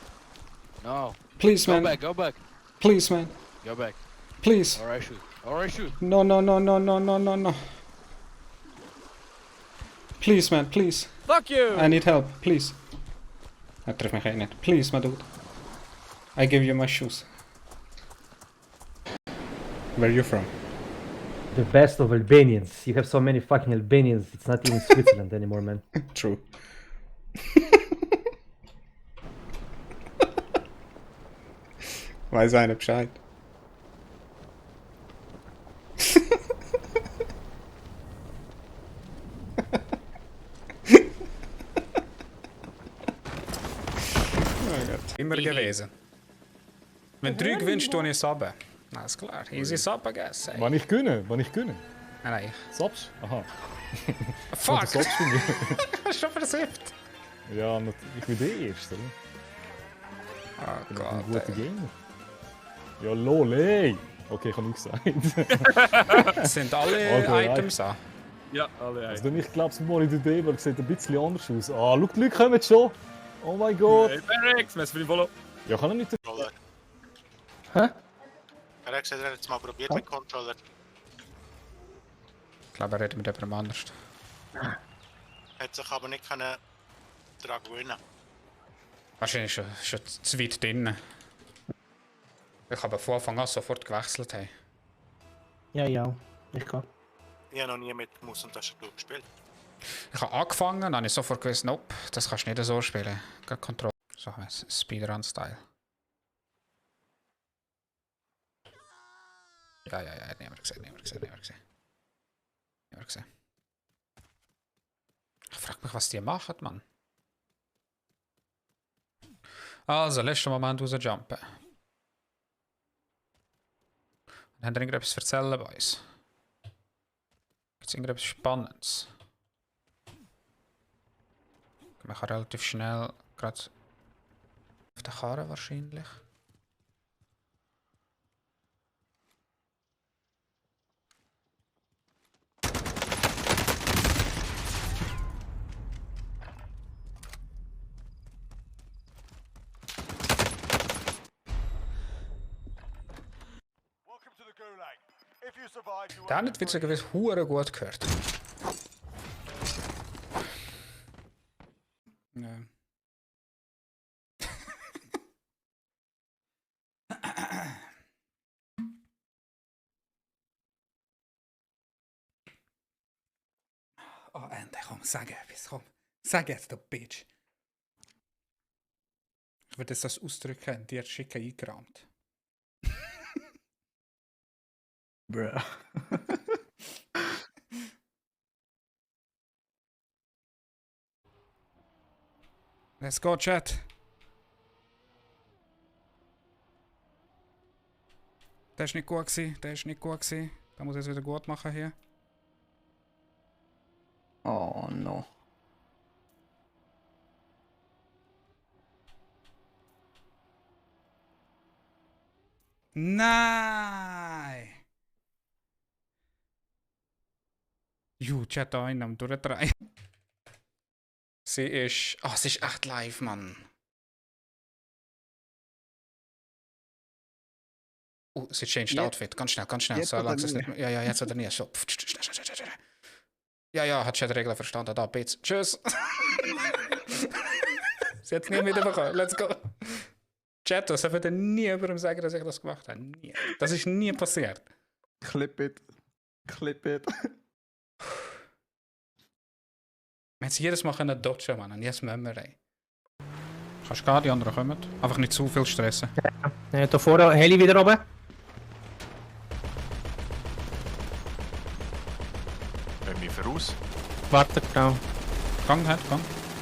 No. Please, Go man. back, go back. Please, man. Go back. Please. Alright, shoot. Alright, shoot. No, no, no, no, no, no, no, no. Please, man, please. Fuck you! I need help, please. Er trifft mich eh nicht. Please, my dude. I give you my shoes. Where are you from? The best of Albanians. You have so many fucking Albanians, it's not even Switzerland anymore, man. True. Weiß einer Bescheid. Oh Gott. Immer gewesen. Wenn du 3 gewinnst, tue ich Sabbe. Na, ist klar. Easy Sabbe, guess. Wann ich gewinne? Nein. Sabst? Aha. Fuck! Und du sabst von mir. Schon versifft. Ja, ich bin der Erste, oder? Oh Ich bin ein Gott. guter Gamer. Ja, lol, ey! Okay, ich habe nichts gesagt. Sind alle Okay, Items an? Ja, alle Also, ich glaube, das Mori Day sieht ein bisschen anders aus. Ah, schau, die Leute kommen schon! Oh mein Gott! Hey, Rex, merci für die Follow. Ja, kann er nicht... Hä? Rex hat jetzt mal probiert mit Controller. Ich glaube, er redet mit jemandem anders. Hat sich aber nicht daran gewöhnen. Wahrscheinlich schon zu weit drin. Ich habe von Anfang an sofort gewechselt. Hey. Ja, ich kann. Ich habe noch nie mit Maus und Tastatur gespielt. Ich habe angefangen, dann habe ich sofort gewusst, nope, das kannst du nicht so spielen. Gerade Kontrolle. So, Speedrun-Style. Ja, niemand gesehen. Ich frage mich, was die machen, Mann. Also, letzter Moment rausjumpen. Haben wir irgendetwas zu erzählen bei uns? Gibt es irgendetwas Spannendes? Man kann relativ schnell gerade auf der Karre wahrscheinlich. Der hat nicht witzigerweise hure gut gehört. Ja. Oh, Ende, komm, sag etwas, komm. Sag jetzt, du Bitch. Ich würde das ausdrücken, die hat schick eingerahmt. Bruh. Let's go, Chat. Der ist nicht gut gewesen. Da muss ich es wieder gut machen hier. Oh no. Nein! Chat da einen am Durchdrehen. Sie ist echt live, Mann. Sie changed Outfit. Ganz schnell. Jetzt So oder lange es nie? nicht. Ja, jetzt oder nie. So. Schnell. Ja, hat schon die Regeln verstanden. Da, bitte. Tschüss. Sie hat es nie mitbekommen. Let's go. Chat, das würde nie jemandem sagen, dass ich das gemacht habe. Nie. Das ist nie passiert. Clip it. Wir haben es jedes Mal können dodgen, Mann. Und jetzt müssen wir rein. Kannst du gehen, die anderen kommen. Einfach nicht zu viel stressen. Da vorne, Heli wieder oben. Wenn wir voraus. Warte, genau. Gang.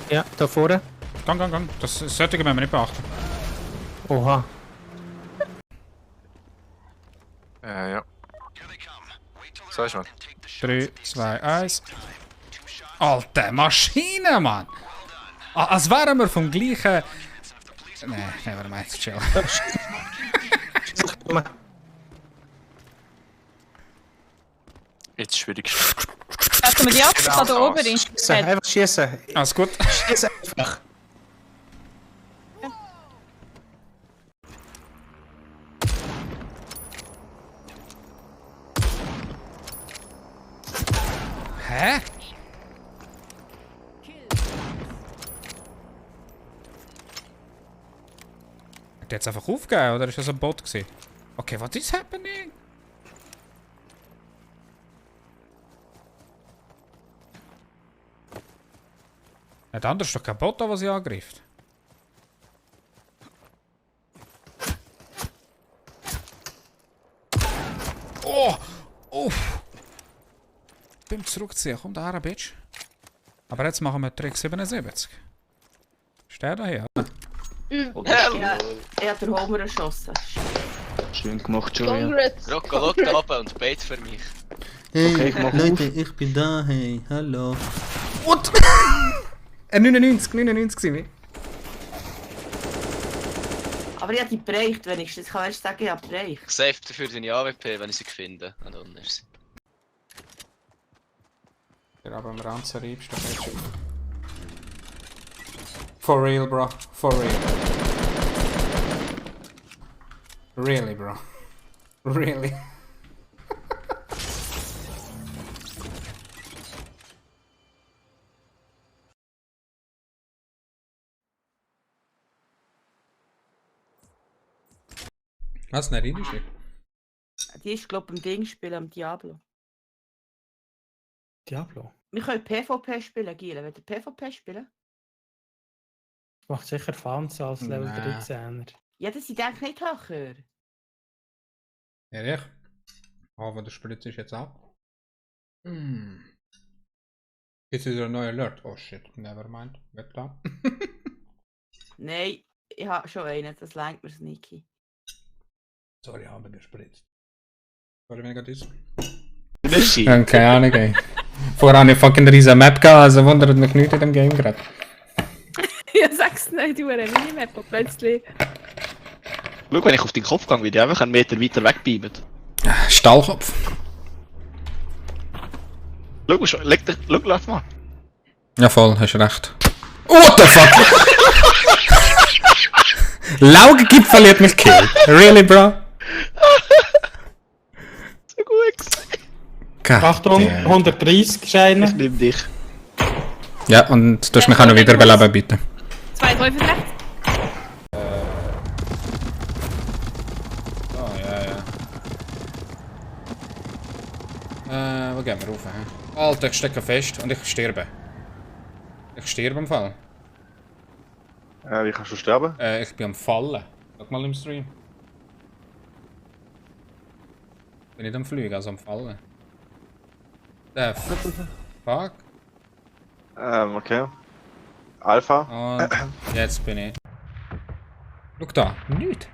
Ja, da vorne. Gang. Das sollte man nicht beachten. Oha. Ja. Sagst du mal. 3, 2, 1. Alter, Maschine, Mann! Als wären wir vom gleichen... Nee, never mind, chill. Jetzt schwierig. Lassen wir die ab, ich kann der obere. Einfach schießen. Alles gut. Schießen einfach. Hä? jetzt einfach aufgegeben, oder ist das ein Bot gewesen? Okay, what is happening? Ja, der andere ist doch kein Bot, der sie angreift. Oh! Uff! Beim Zurückziehen, komm da her, Bitch. Aber jetzt machen wir Trick 77. Ist der da hier? Ja, er hat den Homer erschossen. Schön gemacht, Julia. ROQA, schau da oben und bete für mich. Hey, Okay, ich mach Leute, ich bin da, hey, hallo. What? 99 sind wir. Aber ich habe die bereicht wenigstens. Ich kann erst sagen, ich habe bereicht. Ich save dafür deine AWP, wenn ich sie finde. Und dann ist sie. Ja, aber am Rand zerriebst du nicht. For real, bro. For real. Really, bro. Really. Was, eine Riedische? Die ist, glaube ich, im Ding spielen, am Diablo. Diablo? Wir können PvP spielen, Giel. Wollt ihr PvP spielen? Macht sicher Fans als Level Nee. 13er. Ja, das sind eigentlich nicht höher. Ehrlich? Aber der Spritz ist jetzt ab. Jetzt ist wieder ein neuer Alert. Oh shit, nevermind. Weg da. Nein, ich habe schon einen, das lenkt mir sneaky. Sorry, ich habe gespritzt. Sorry, wenn ich gerade ist. Keine Ahnung, ey. Vorher habe ich fucking riesen Map gehabt, also wundert mich nicht in dem Game gerade. Ja, sag's nicht, du eine Minimap und plötzlich. Schau, wenn ich auf den Kopf gehe, wird ich einfach einen Meter weiter wegbeamen. Stahlkopf. Schau, lass mal. Ja, voll, hast recht. What the fuck? Laugengipfel verliert mich Kill. Really, bro? So gut. Achtung, 130 Scheine. Ich nehme dich. Ja, und du hast mich auch noch wieder beleben, bitte. 2 Teufel rechts. Oh, ja. Wo gehen wir rauf? Hä? Alter, ich stecke fest und ich sterbe. Ich sterbe am Fall. Wie kannst du sterben? Ich bin am Fallen. Schau mal im Stream. Bin nicht am Fliegen, also am Fallen. Fuck. Okay. Alpha. Und jetzt bin ich. Schau da, nichts.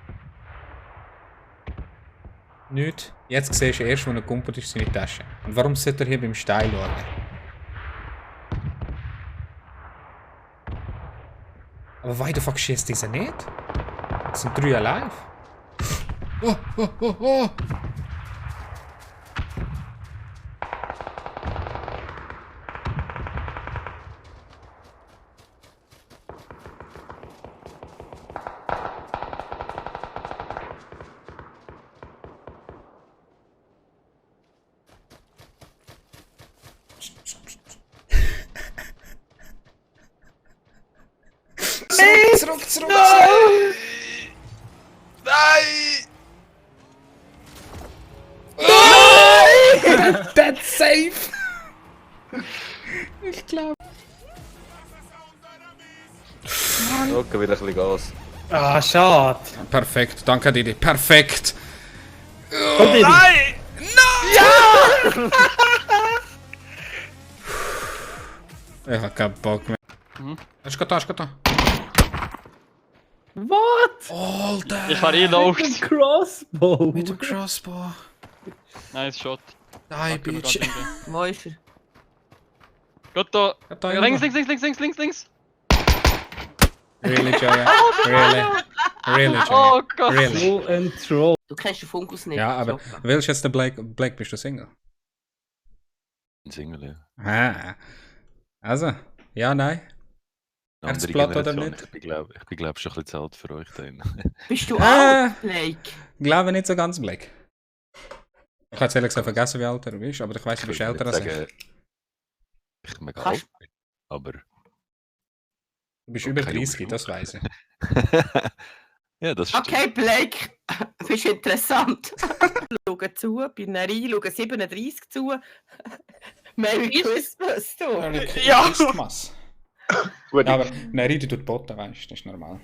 Nichts. Jetzt siehst du erst, wo er kumpelt ist, seine Tasche. Und warum sollte er hier beim Stein schauen? Aber why the fuck schießt dieser nicht? Es sind 3 alive. Oh, oh, oh, oh. Zurück! Nein! Nein! That's safe! Ich glaube. Okay, wieder ein bisschen Gas. Ah, schade. Perfekt, danke Didi. Perfekt! Oh, Didi. Nein! Ja! Ich hab keinen Bock mehr. Ist gerade da. What? Alter! Ich war reload. Mit dem Crossbow. Mit dem Crossbow. Nice shot. Die Bitch. Wo ist er? Geht da. Da Links. Really, Joey? Really, Joey? Oh Gott. Really? Full and troll. Du kennst den Funkus nicht. Ja, aber willst du jetzt den Blake bist du Single? Single, ja. Ah. Also, ja, nein. Herzblatt oder nicht? Ich bin glaub schon ein bisschen zu alt für euch dann. Bist du alt, Blake? Glaube nicht so ganz, Blake. Ich habe jetzt ehrlich gesagt vergessen, wie alt er ist, aber ich weiss, du bist älter als ich. Ich bin mega alt, aber... Du bist über 30, das weiss ich. Ja, das stimmt. Okay, Blake, du bist interessant. Schauen zu, bei Neri schauen 37 zu. Merry Christmas, du. Merry Ja. Christmas. Gut. Ja, aber Neri, die tut botten, weißt du, das ist normal.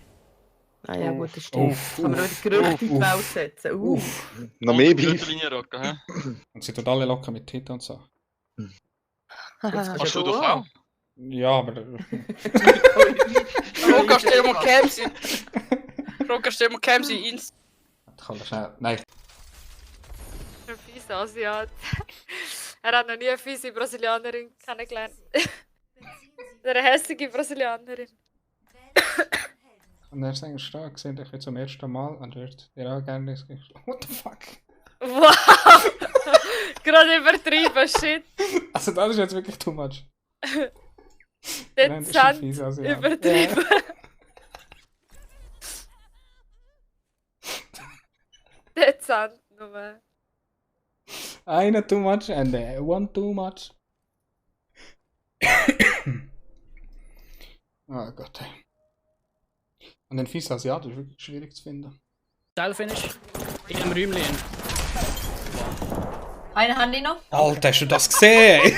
Ah ja, gut, das stimmt. Kann man wieder Gerüchte in die Welt setzen. Noch mehr Beef. Linie rocken, hä? Und sie tut alle locker mit Titten und so. Hast du doch auch? Ja, aber... Roka, stell mal Camps in. Roka, stell mal Camps in Insta. Kann das schnell... Nein. Ein fieser Asiat. Er hat noch nie eine fiese Brasilianerin kennengelernt. Eine hässliche Brasilianerin. Und er ist eigentlich stark, gesehen, ich zum ersten Mal und wird dir auch gerne das Gefühl. What the fuck? Wow! Gerade übertrieben, shit. Also das ist jetzt wirklich too much. Dezent übertrieben. Dezent nur. Einer too much and one too much. Oh Gott, ey. Und den fiesen Asiaten ist wirklich schwierig zu finden. Teilfinish. In einem Räumchen. Eine Handy noch? Alter, hast du das gesehen?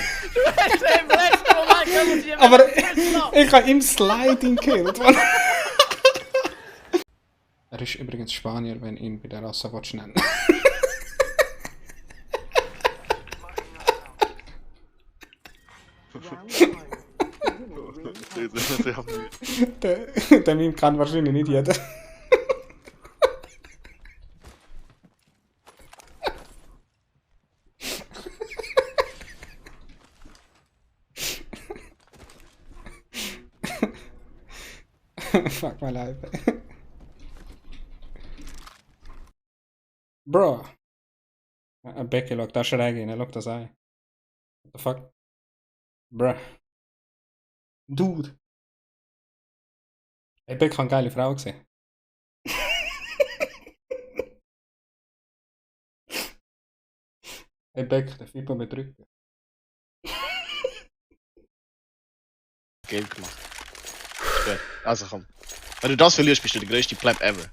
Aber ich habe im Sliding gekillt, Mann. Er ist übrigens Spanier, wenn ihn bei der Rasse nennen. Der Meme kann wahrscheinlich nicht jeder. Fuck my life. Bro. Becky, look, da schräg rein, look das ein. What the fuck? Bruh. Dude. Hey, Becky hat eine geile Frau gesehen. Hey, Becky, der Fippo mit Rücken. Game gemacht. Okay. Also komm. Wenn du das verlierst, bist du der größte Pleb ever.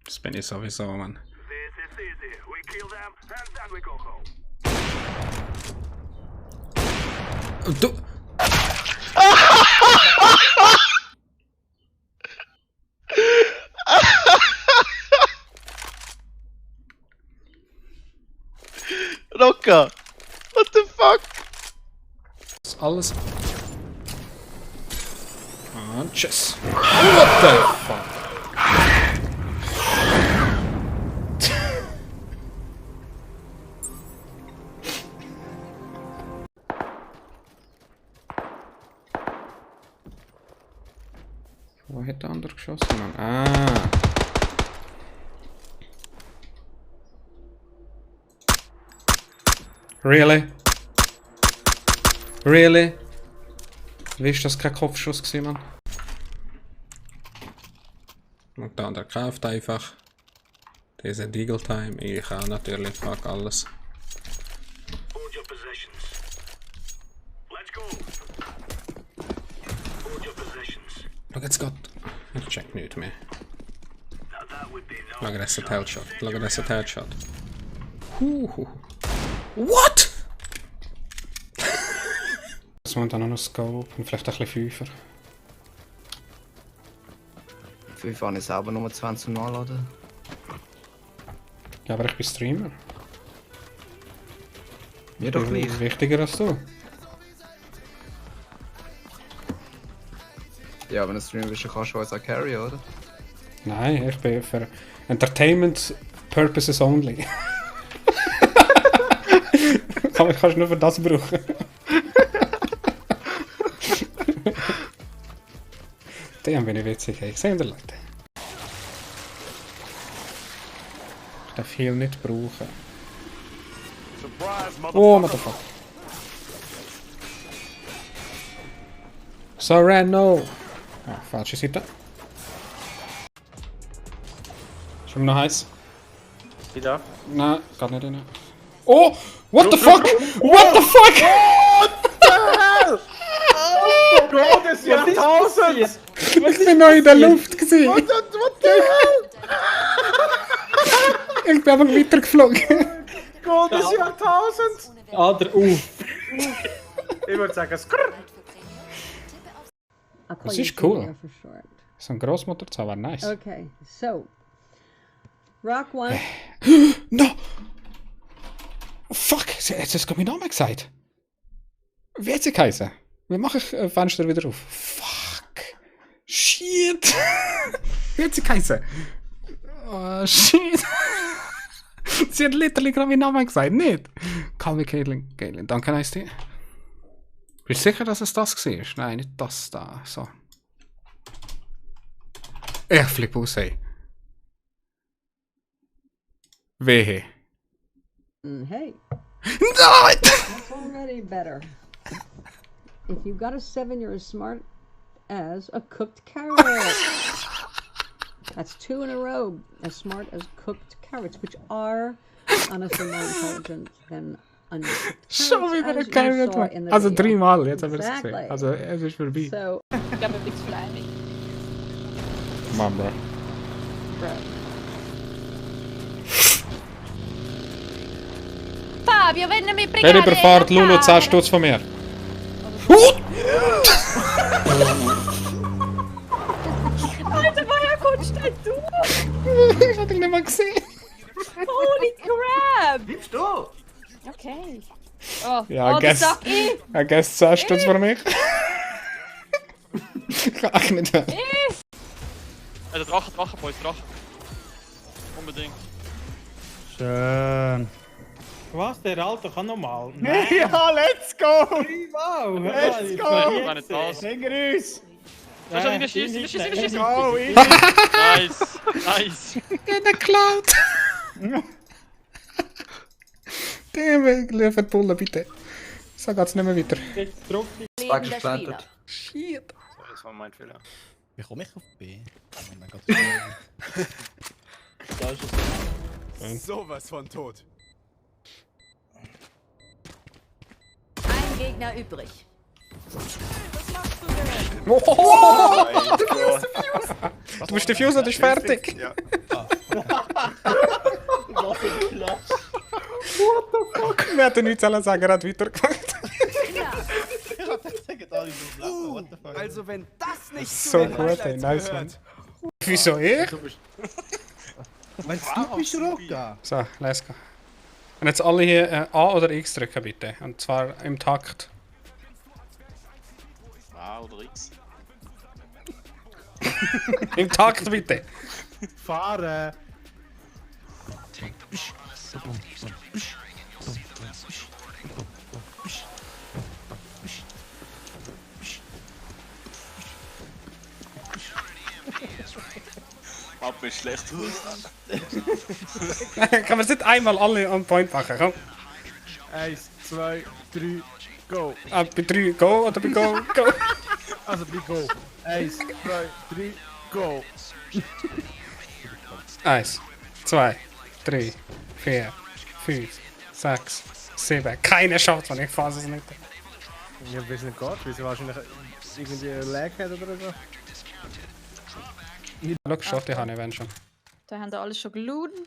Das bin ich sowieso, Mann. Du... ROQA! What the fuck? Das ist alles... Und tschüss. What the fuck? Wo hat der andere geschossen, Mann? Ah. Really? Really? Wie ist das kein Kopfschuss gewesen, Mann? Und der andere kauft einfach. Diese Deagle Time. Ich auch natürlich. Fuck alles. Schau jetzt Gott. Ich check nicht mehr. Schau, das ist ein Headshot. Schau, das ist ein Headshot. What? Das muss dann noch ein Scope und vielleicht ein bisschen Fünfer. 5 habe ich selber nur 20 Mal laden. Ja, aber ich bin Streamer. Mir doch gleich. Wichtiger als du. Ja, wenn du Streamer bist, kannst du als auch Carry, oder? Nein, ich bin für Entertainment Purposes only. Kannst du nur für das brauchen. Den bin ich witzig, ich sehe die Leute. Ich darf viel nicht brauchen. Oh, motherfucker. Sorrento! Ah, falsche Seite. Ist immer noch heiß? Wieder? Nein, geht nicht rein. Oh! What the fuck? What the fuck? What the hell? Oh Gott, das ist Jahrtausends! Ich bin noch in der Luft gesehen. What the hell? Ich bin einfach weitergeflogen. Gold des Jahrtausends! Oder Ich würde sagen, Skrrr! Das ist cool. So ein Grossmotorzaun wäre nice. Okay, so. Rock one. No! Fuck, sie hat jetzt meinen Namen gesagt. Wie hat sie geheißen? Wie mache ich Fenster wieder auf? Fuck. Shit. Wie hat sie geheißen? Oh, shit. Sie hat literally gerade meinen Namen gesagt, nicht? Call me Caitlin. Caitlin, danke, nice dir. Bist du sicher, dass es das war? Nein, nicht das da. So. Ich flippe aus, ey. Wehe. Hey. Nein! That's already better. If you got a 7, you're as smart as a cooked carrot. That's 2 in a row. As smart as cooked carrots, which are honestly more intelligent than uncooked Schon wieder carrots, ein Carrot. Also 3 Mal, jetzt haben wir es gesehen. Also es ist vorbei. So, Ich glaube, ein bisschen fleischig. Mann, bro. Fabio, wenn du mich bringst. Wer überfahrt Lulu 10 Stutz von mir? Alter, woher kommst denn du? Ich hab dich nicht mal gesehen. Holy crap! Bleibst du? Okay. Oh, Ja, oh, das sag ich! I guess 10 Stutz von mich. Kann ich nicht mehr. Der Drache, Boys, Drache. Unbedingt. Schön. Was? Der Alte kann nochmal? Ja, let's go! Wow! Let's go! Hinter uns! Da ist wir schießen! Go, easy! Nice! Nice! In der Cloud! Damn, liefert Bullen, bitte. So geht's nicht mehr weiter. Spike gesplantet. Shit. Das war mein Fehler. Wie komme ich auf B? Oh mein Gott. Da ist es. Sowas von tot. ein Gegner übrig. Oh! Du bist diffuser, du bist fertig. Ja. Was ein Klatsch. What the fuck? Wir hätten nichts sagen, er hat weitergemacht. Also wenn das nicht So gut, ey, nice man. Wieso ich? Weil du bist ROQA. So, let's go. Und jetzt alle hier A oder X drücken bitte. Und zwar im Takt. A oder X? Im Takt bitte. Fahren. Macht mich schlecht aus. Kann man es nicht einmal alle on point machen, komm. 1, 2, 3, go. Ah, bei 3 go oder bei go, go. Also bei go. 1, 2, 3, go. 1, 2, 3, 4, 5, 6, 7. Keine Chance, man, ich fasse es nicht. Ja, weiß nicht Gott, weil sie wahrscheinlich irgendwie Lag hat oder so. Schau, Shorty habe ich, wenn schon. Da haben da alles schon geluden.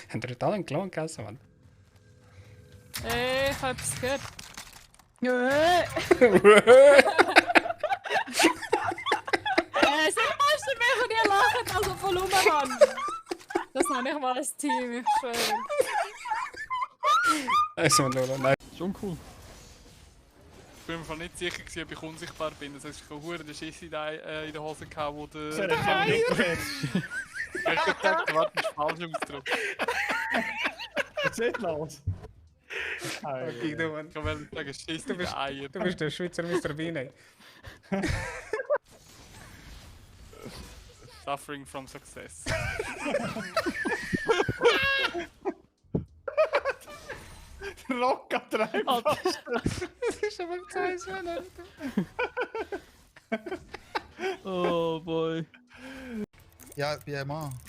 Haben die alle einen Klon gegessen, Mann? Ich hab es gehört. Sag mal, du mich und ihr lacht also voll Mann. Das nenne ich mal ein Team, ich schwöre. Also, nein. Schon cool. Ich bin mir einfach nicht sicher gewesen, ob ich unsichtbar bin. Das heißt, ich habe verdammt den Schiss in der Hose gehabt, wo der... So, das hab ich gehört. Ich hab gedacht, warte, das ist falsch ausgedrückt. Was ist los? Okay, du, Mann. Ich wollte sagen, Schiss in den Eier. Du bist der Schweizer Mr. Bean, ey. Suffering from success. ROQA treibt fast. Das ist aber zu heiß, Mann. Oh boy. Ja, ich bin Mann.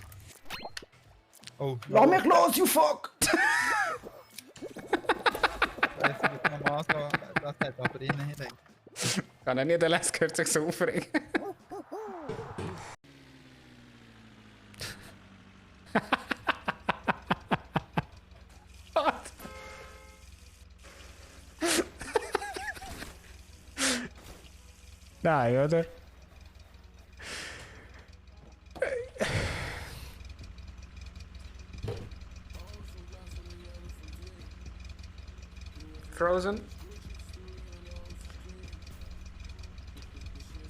Oh. Lass mich los, you fuck! Das hat aber innen hin. Kann er nicht, der Les gehört sich so aufregen. Nein, oder? Frozen.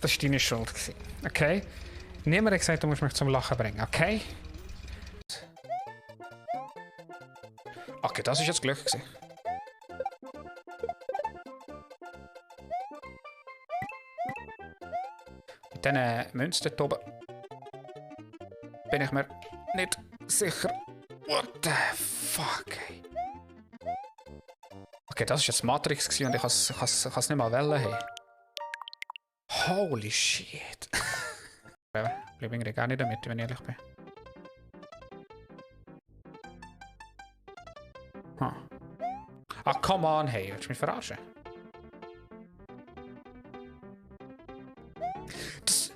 Das war deine Schuld. Okay? Niemand hat gesagt, du musst mich zum Lachen bringen, okay? Okay, das war jetzt Glück. Mit diesen Münzen hier oben bin ich mir nicht sicher. What the fuck, ey. Okay, das war jetzt Matrix und ich kann es nicht mal wählen. Hey. Holy shit. Ich bleibe irgendwie gar nicht damit, wenn ich ehrlich bin. Huh. Ah, come on, hey, willst du mich verarschen? Das...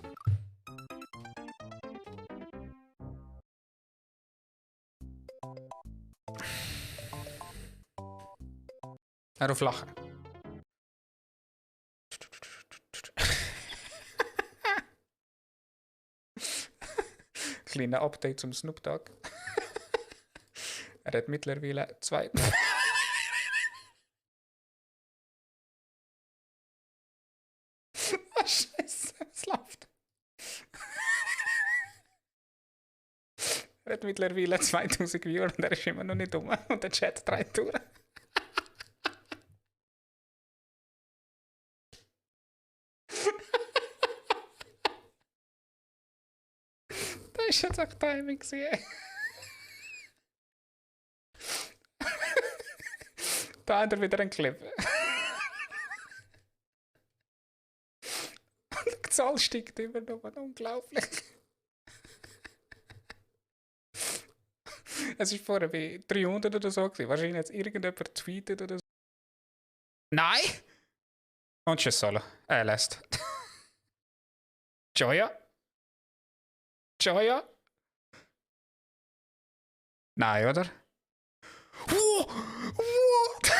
Er auf Lachen. Kleine Update zum Snoop Dogg. Er hat mittlerweile 2. Oh, Scheiße, es läuft. Er hat mittlerweile 2000 Viewer und er ist immer noch nicht dumm. Und der Chat 3 Touren. Das ist jetzt auch Timing gewesen. Da hat er wieder einen Clip. Die Zahl steigt immer noch, unglaublich. Es war vorher bei 300 oder so gewesen. Wahrscheinlich hat irgendjemand tweetet oder so. Nein! Und tschüss Solo. Lässt. Joya? Joya? Nein, oder? What?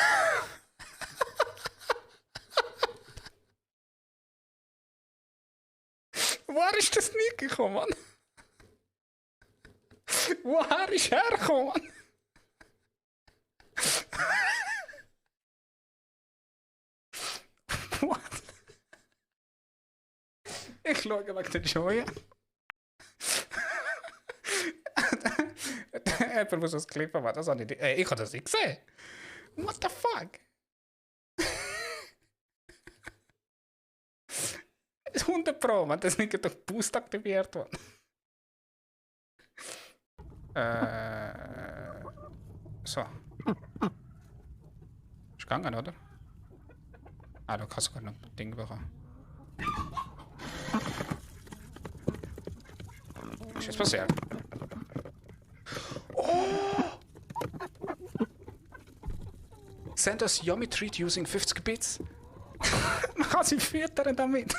Waar ist das nicht gekommen? Woher ist er gekommen? What? Ich schaue wegen der Joya. Jemand muss das Clip machen, das habe ich nicht. Ich habe das nicht gesehen. What the fuck? 100 Pro, man, das ist nicht durch Boost aktiviert worden. So. Ist gegangen, oder? Ah, du kannst sogar noch ein Ding bekommen. Was ist jetzt passiert? Oh! Send us yummy treat using 50 bits. Man kann sie füttern damit.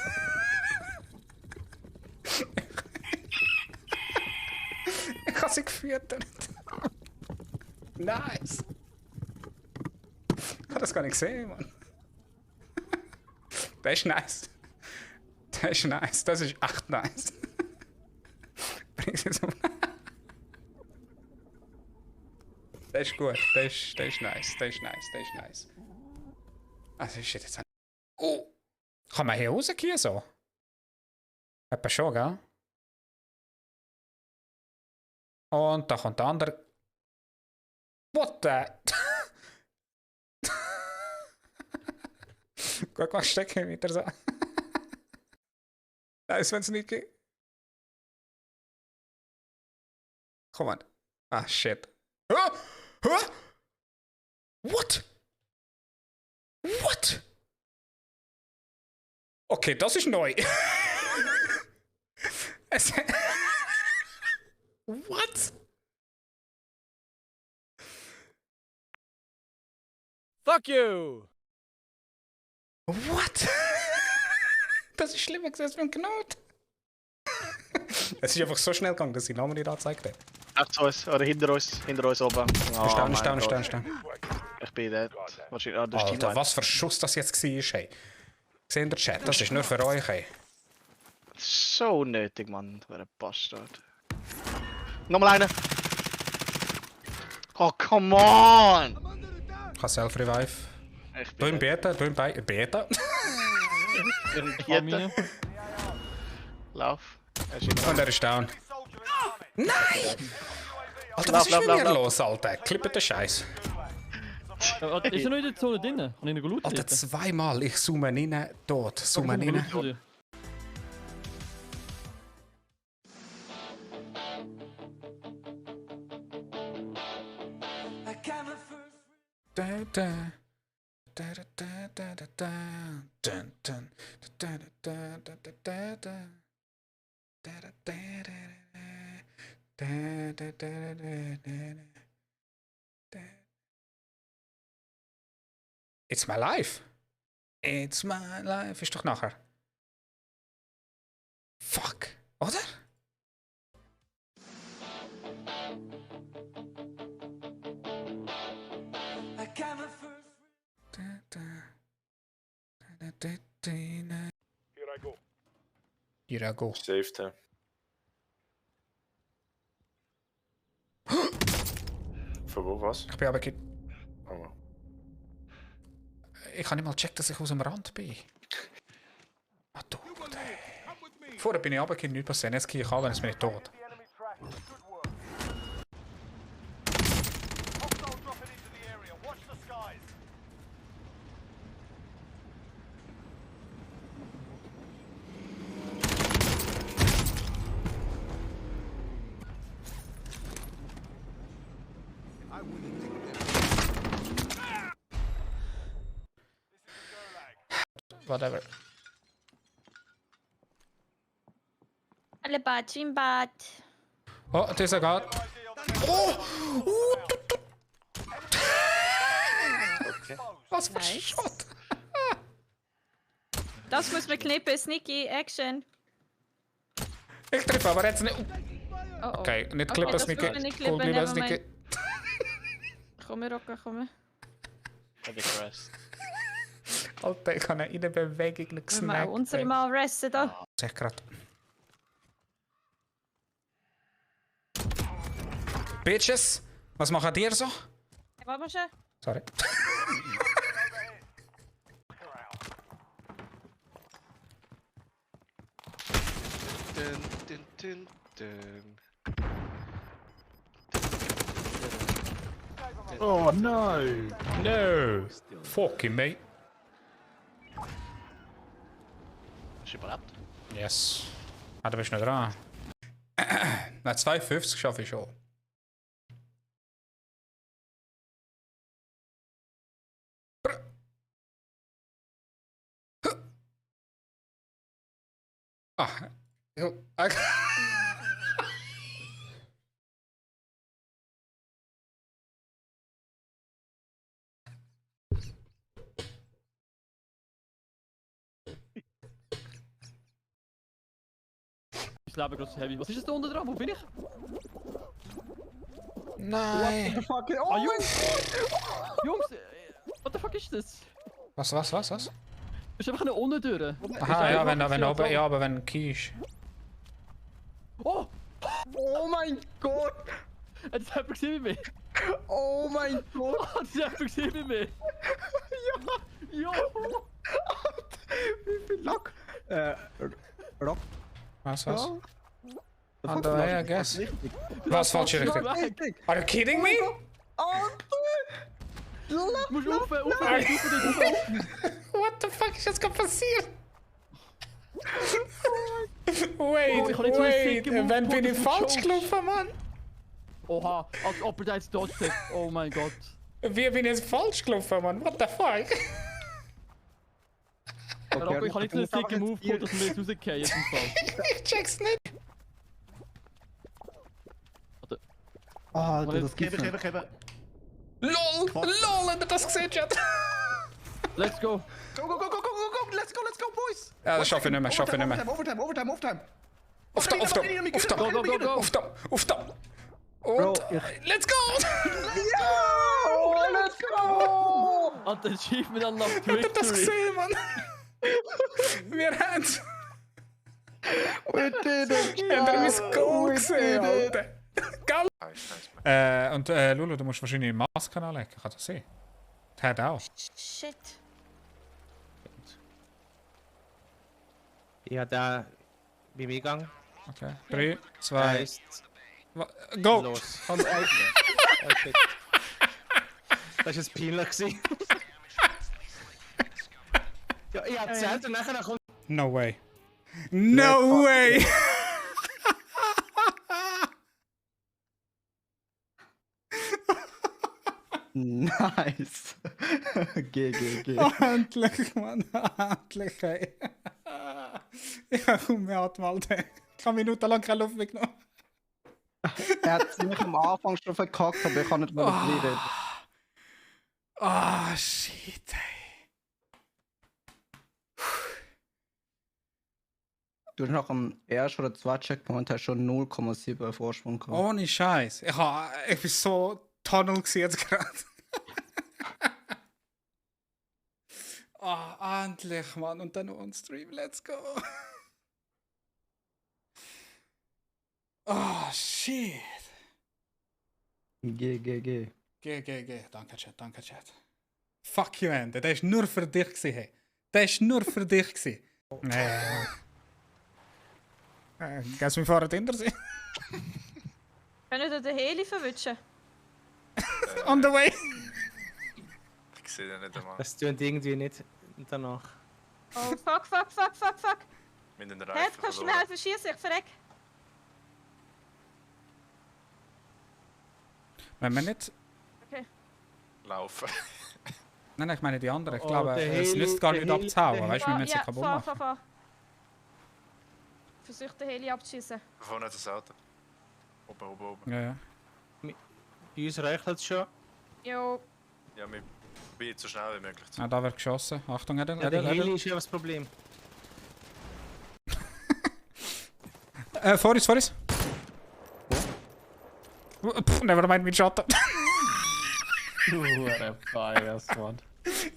Ich habe sie gefüttert. Nice. Ich habe das gar nicht gesehen, Mann. Das ist nice. Das ist nice. Das ist echt nice. Bring sie so. Das ist gut. Das ist nice. Das ist nice. Das ist nice. Also ist jetzt. Oh! Kann man hier rausgehen so? Etwa schon, gell? Und da kommt der andere. What the? Guck mal, stecken wieder so. Nice, wenn es nicht geht. Komm on. Ah, shit. Ah! Ah! What? What? Okay, das ist neu. What? Fuck you! What? Das ist schlimmer als beim Knot. Es ist einfach so schnell gegangen, dass die Namen nicht angezeigt hat. Rechts uns, oder hinter uns oben. Stehen. Ich bin dort. Wahrscheinlich, Alter, was für Schuss das jetzt war, hey. Seht ihr Chat? Das ist nur für euch, ey. So unnötig, Mann. Wer ein Bastard. Nochmal einer. Oh, come on! Ich kann Self-Revive. Du im Beta, du im Beta. Beta. Lauf. Und er ist down. Nein! Alter, was ist mit mir los, Alter? Klippet den Scheiß. Ist er noch in der Zone drin? Kann ich ihn gelootet? Alter, zweimal. Ich zoome rein, tot. Zoome rein. It's my life. It's my life. Ist doch nachher. Fuck. Oder? Here I go. Saved him. Von wo was? Ich bin aber Oh. Ich kann nicht mal checken, dass ich aus dem Rand bin. Ah, du. Vorher bin ich runtergekommen, nichts passiert. Jetzt gehe ich runter, dann ist mir nicht tot. Whatever. Alle Bad, im Bad. Oh, dieser geht. Oh! Okay. Was für ein Shot! Das muss man knippen, Sneaky, Action. Ich treffe aber jetzt nicht. Oh, oh. Okay, nicht Okay, klippen, das Sneaky. muss man nicht klippen, Cool bleiben, nevermind. Sneaky. Komm, ROQA, komm. Alter, ich habe in der Bewegung nicht Wollen wir auch gesnackt. unsere mal resten da? Sag grad. Bitches, was macht ihr so? Warte mal schon. Sorry. Oh no! No! Fucking mate. Hast du überlebt? Yes. Ah, da bist du noch dran. Nein, 52 schaffe ich schon. Ah. Ich lebe gerade so heavy. Was ist das da unten dran? Wo bin ich? Nein! What the fuck? Oh mein Gott! Jungs, what the fuck ist das? Was? Das ist einfach eine unten durch. Aha, ja, wenn oben, ja, aber wenn Kies. Oh! Oh mein Gott! Hat das jemand gesehen wie mich? Oh mein Gott! Hat das jemand gesehen wie mich? Ja! Ja! Wie viel Lack? Rock. Was? I guess. Was falsche Richtung? Are you kidding me? Musst aufhören! What the fuck ist jetzt gerade passiert? Wait, wann bin ich falsch gelaufen, Mann? Oha, als ob er da jetzt dort steht. Oh mein Gott. Wie bin ich jetzt falsch gelaufen, Mann? What the fuck? Okay, ich habe jetzt einen sicken Move geholt, dass wir jetzt rausgehen im Fall. Ich check's nicht. Warte. Ah, das gibt's nicht. LOL! LOL, habt ihr das gesehen, Chat? Let's go! Go, let's go, boys! Ja, das schaffe ich nicht mehr, Overtime! Auf da! Bro, Und let's go! Ja! Let's go! Alter, Achievement unlocked Habt ihr das victory! gesehen, Mann? Wir haben's! We did it! Ich hab mein Goal gesehen, did Alter! Geil! Und Lulu, du musst wahrscheinlich eine Maske anlegen, kann das sein? Die hat auch. Shit. Ich habe da beim Eingang. Okay. 3, 2, Eins. go! Los. Komm, okay. Das war jetzt peinlich. gewesen. Ja, ich habe gezählt und nachher kommt... No way. No way! Nice! Geh. Endlich, Mann, endlich, ey. Ich hab kaum mehr atmen, Alter. Ich habe minutenlang keine Luft mehr genommen. Er hat ziemlich am Anfang schon verkackt, aber ich kann nicht mehr reden. Ah, shit, ey. Du hast nach dem ersten oder zweiten Checkpoint hast schon 0,7 Vorsprung gehabt. Ohne Scheiß. Ich bin so Tunnel jetzt gerade. Endlich, Mann. Und dann on Stream. Let's go. Oh, shit. Geh. Geh. Danke, Chat. Fuck you, Ende. Der ist nur für dich gewesen, hey. Der ist nur für dich gewesen. Kannst du mich fahren hinter sie? Können wir den Heli verwischen? On the way. Ich sehe den nicht einmal. Das tut irgendwie nicht danach. Oh, fuck. Mit den Hey, Reifen kannst du mir verloren. helfen schießen? Ich verreck. Wenn wir nicht... Okay. Laufen. Nein, ich meine die anderen. Ich Oh, glaube, der es Heli- nützt gar der nicht Heli- abzuhauen. der Weißt du, wir müssen sie kaputt machen. Fahr. Versuch den Heli abzuschießen. Vorne das Auto. Oben. Ja. Bei uns reicht es schon. Jo. Ja, wir probieren so schnell wie möglich zu. Ah, da wird geschossen. Achtung, Ja, der Heli ist ja das Problem. Vor uns. Nevermind, mit Schatten. Du Fires, Mann.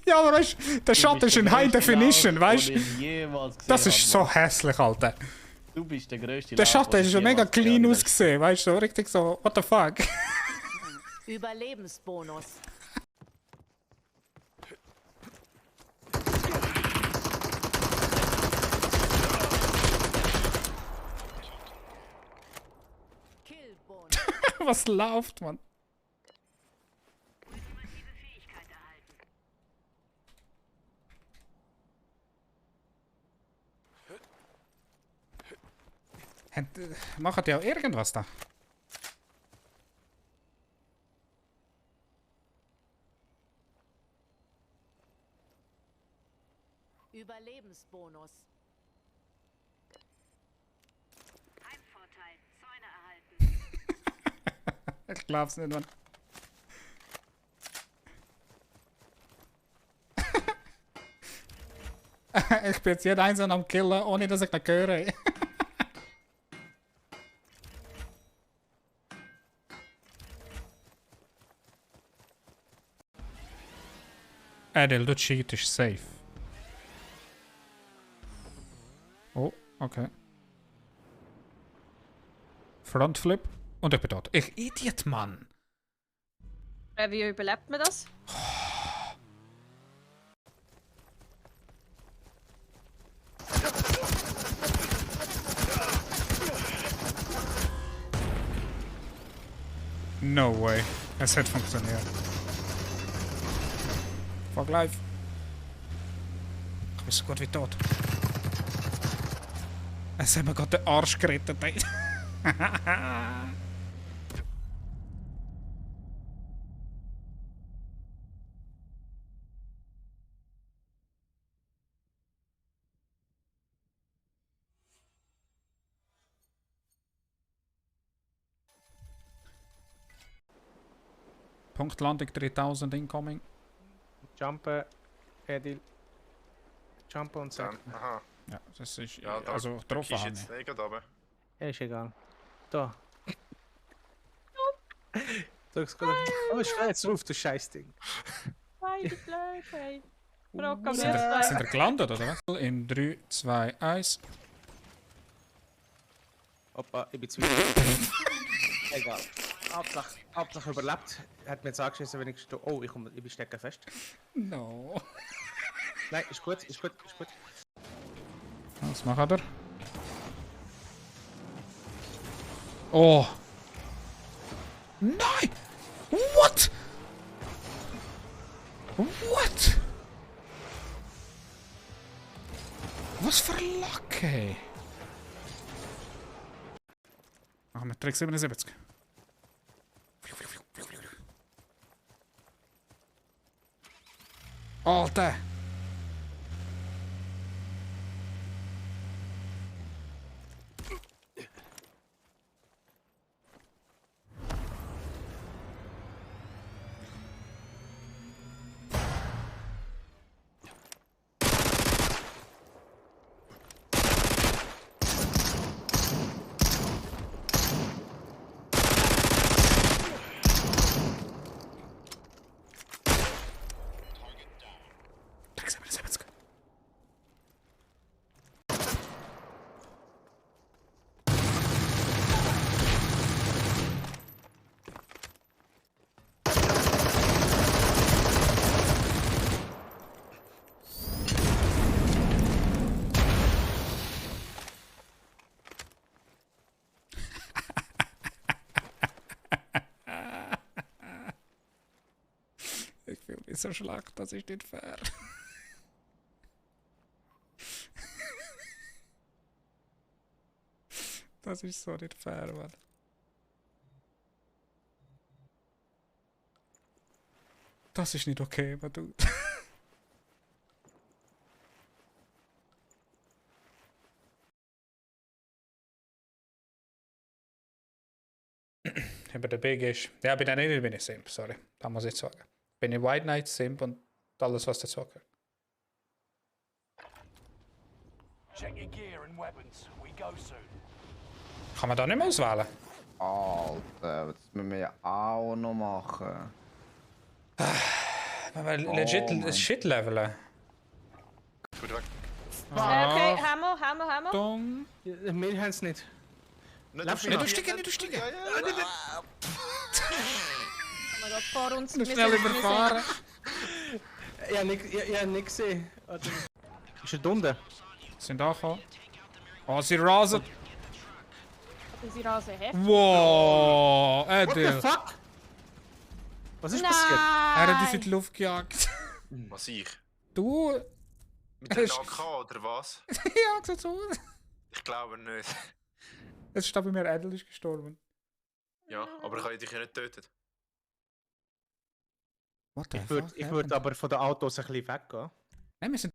Ja, aber weißt du, der Schatten ist in High Definition, weißt du? Das ist so hässlich, Alter. Du bist der größte. Der Schatten ist schon mega clean ausgesehen, weißt du? So richtig so, what the fuck? Überlebensbonus. Was läuft, Mann? Macht ihr auch irgendwas da? Überlebensbonus. Heimvorteil. Zäune erhalten. Ich glaub's nicht, Mann. Ich bin jetzt jeden einzelnen am Killen, ohne dass ich ihn höre. Adel, du cheatest safe. Oh, okay. Frontflip. Und ich bin tot. Ich Idiot, Mann. Wie überlebt man das? No way. Es hat funktioniert. Fuck life. Ich bin so gut wie tot. Es hat mir gerade den Arsch gerettet. Ey. Punktlandung 3000 incoming. Jumpen, Edil. Jumpen und sagen. Aha. Ja, das ist. Ja, da also drauf ist haben. jetzt nicht gerade runter. Ja, ist egal. Da. Drück's gerade. Oh, ich fahr jetzt drauf, du Scheißding. Nein, die Blöde. ROQA, Sind wir gelandet, oder was? In 3, 2, 1. Opa, ich bin zu weit. Egal. Hauptsache überlebt. Hat mir jetzt angeschissen, wenn ich... Oh, ich bin stecken fest. No. Nein, ist gut, ist gut, ist gut. Was macht er? Oh! Nein! What? What? Was für Lack, ey! Machen wir Trick 77. Alter! Ich fühle mich so schlecht, das ist nicht fair. Das ist so nicht fair, Mann. Das ist nicht okay, Mann, du. Aber der Big ist... Ja, bei den anderen bin ich Simp, sorry. Das muss ich jetzt sagen. Bin ich White Knight, Simp und alles, was dazu gehört. Kann man da nicht mehr auswählen? Alter, das müssen wir ja auch noch machen. Wenn wir legit Shit leveln. Gut weg. Okay, Hammer. Dong. Wir haben es nicht. Nicht durchsteigen, nicht durchsteigen. Oh mein Gott, vor uns. Nicht schnell überfahren. Ich habe nicht gesehen. Ist er unten? Sind angekommen. Oh, sie rasen. Sie rasen heftig. Wow, What the fuck? Was ist passiert? Er hat uns in die Luft gejagt. Was ich? Du? Mit dem AK oder was? Ja, sieht so aus. Ich glaube nicht. Es ist da bei mir, Edel ist gestorben. Ja, aber ich habe dich ja nicht getötet. What the Ich würde aber von den Autos ein bisschen weggehen. Nein, wir sind...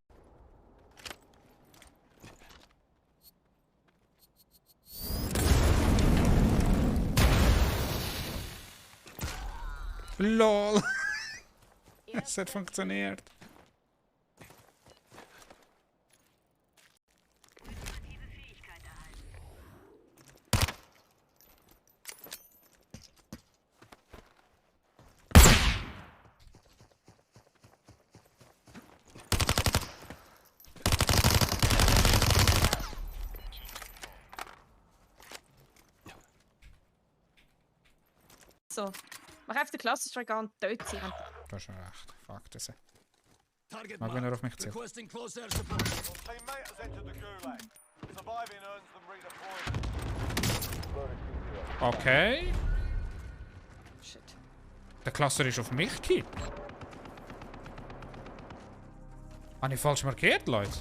LOL! Es hat funktioniert. So, mach einfach den klassischen Gang und töte sie. Du hast schon recht. Fuck das. Mag wenn er auf mich zählt. Okay. Shit. Der Cluster ist auf mich gekippt. Habe ich falsch markiert, Leute?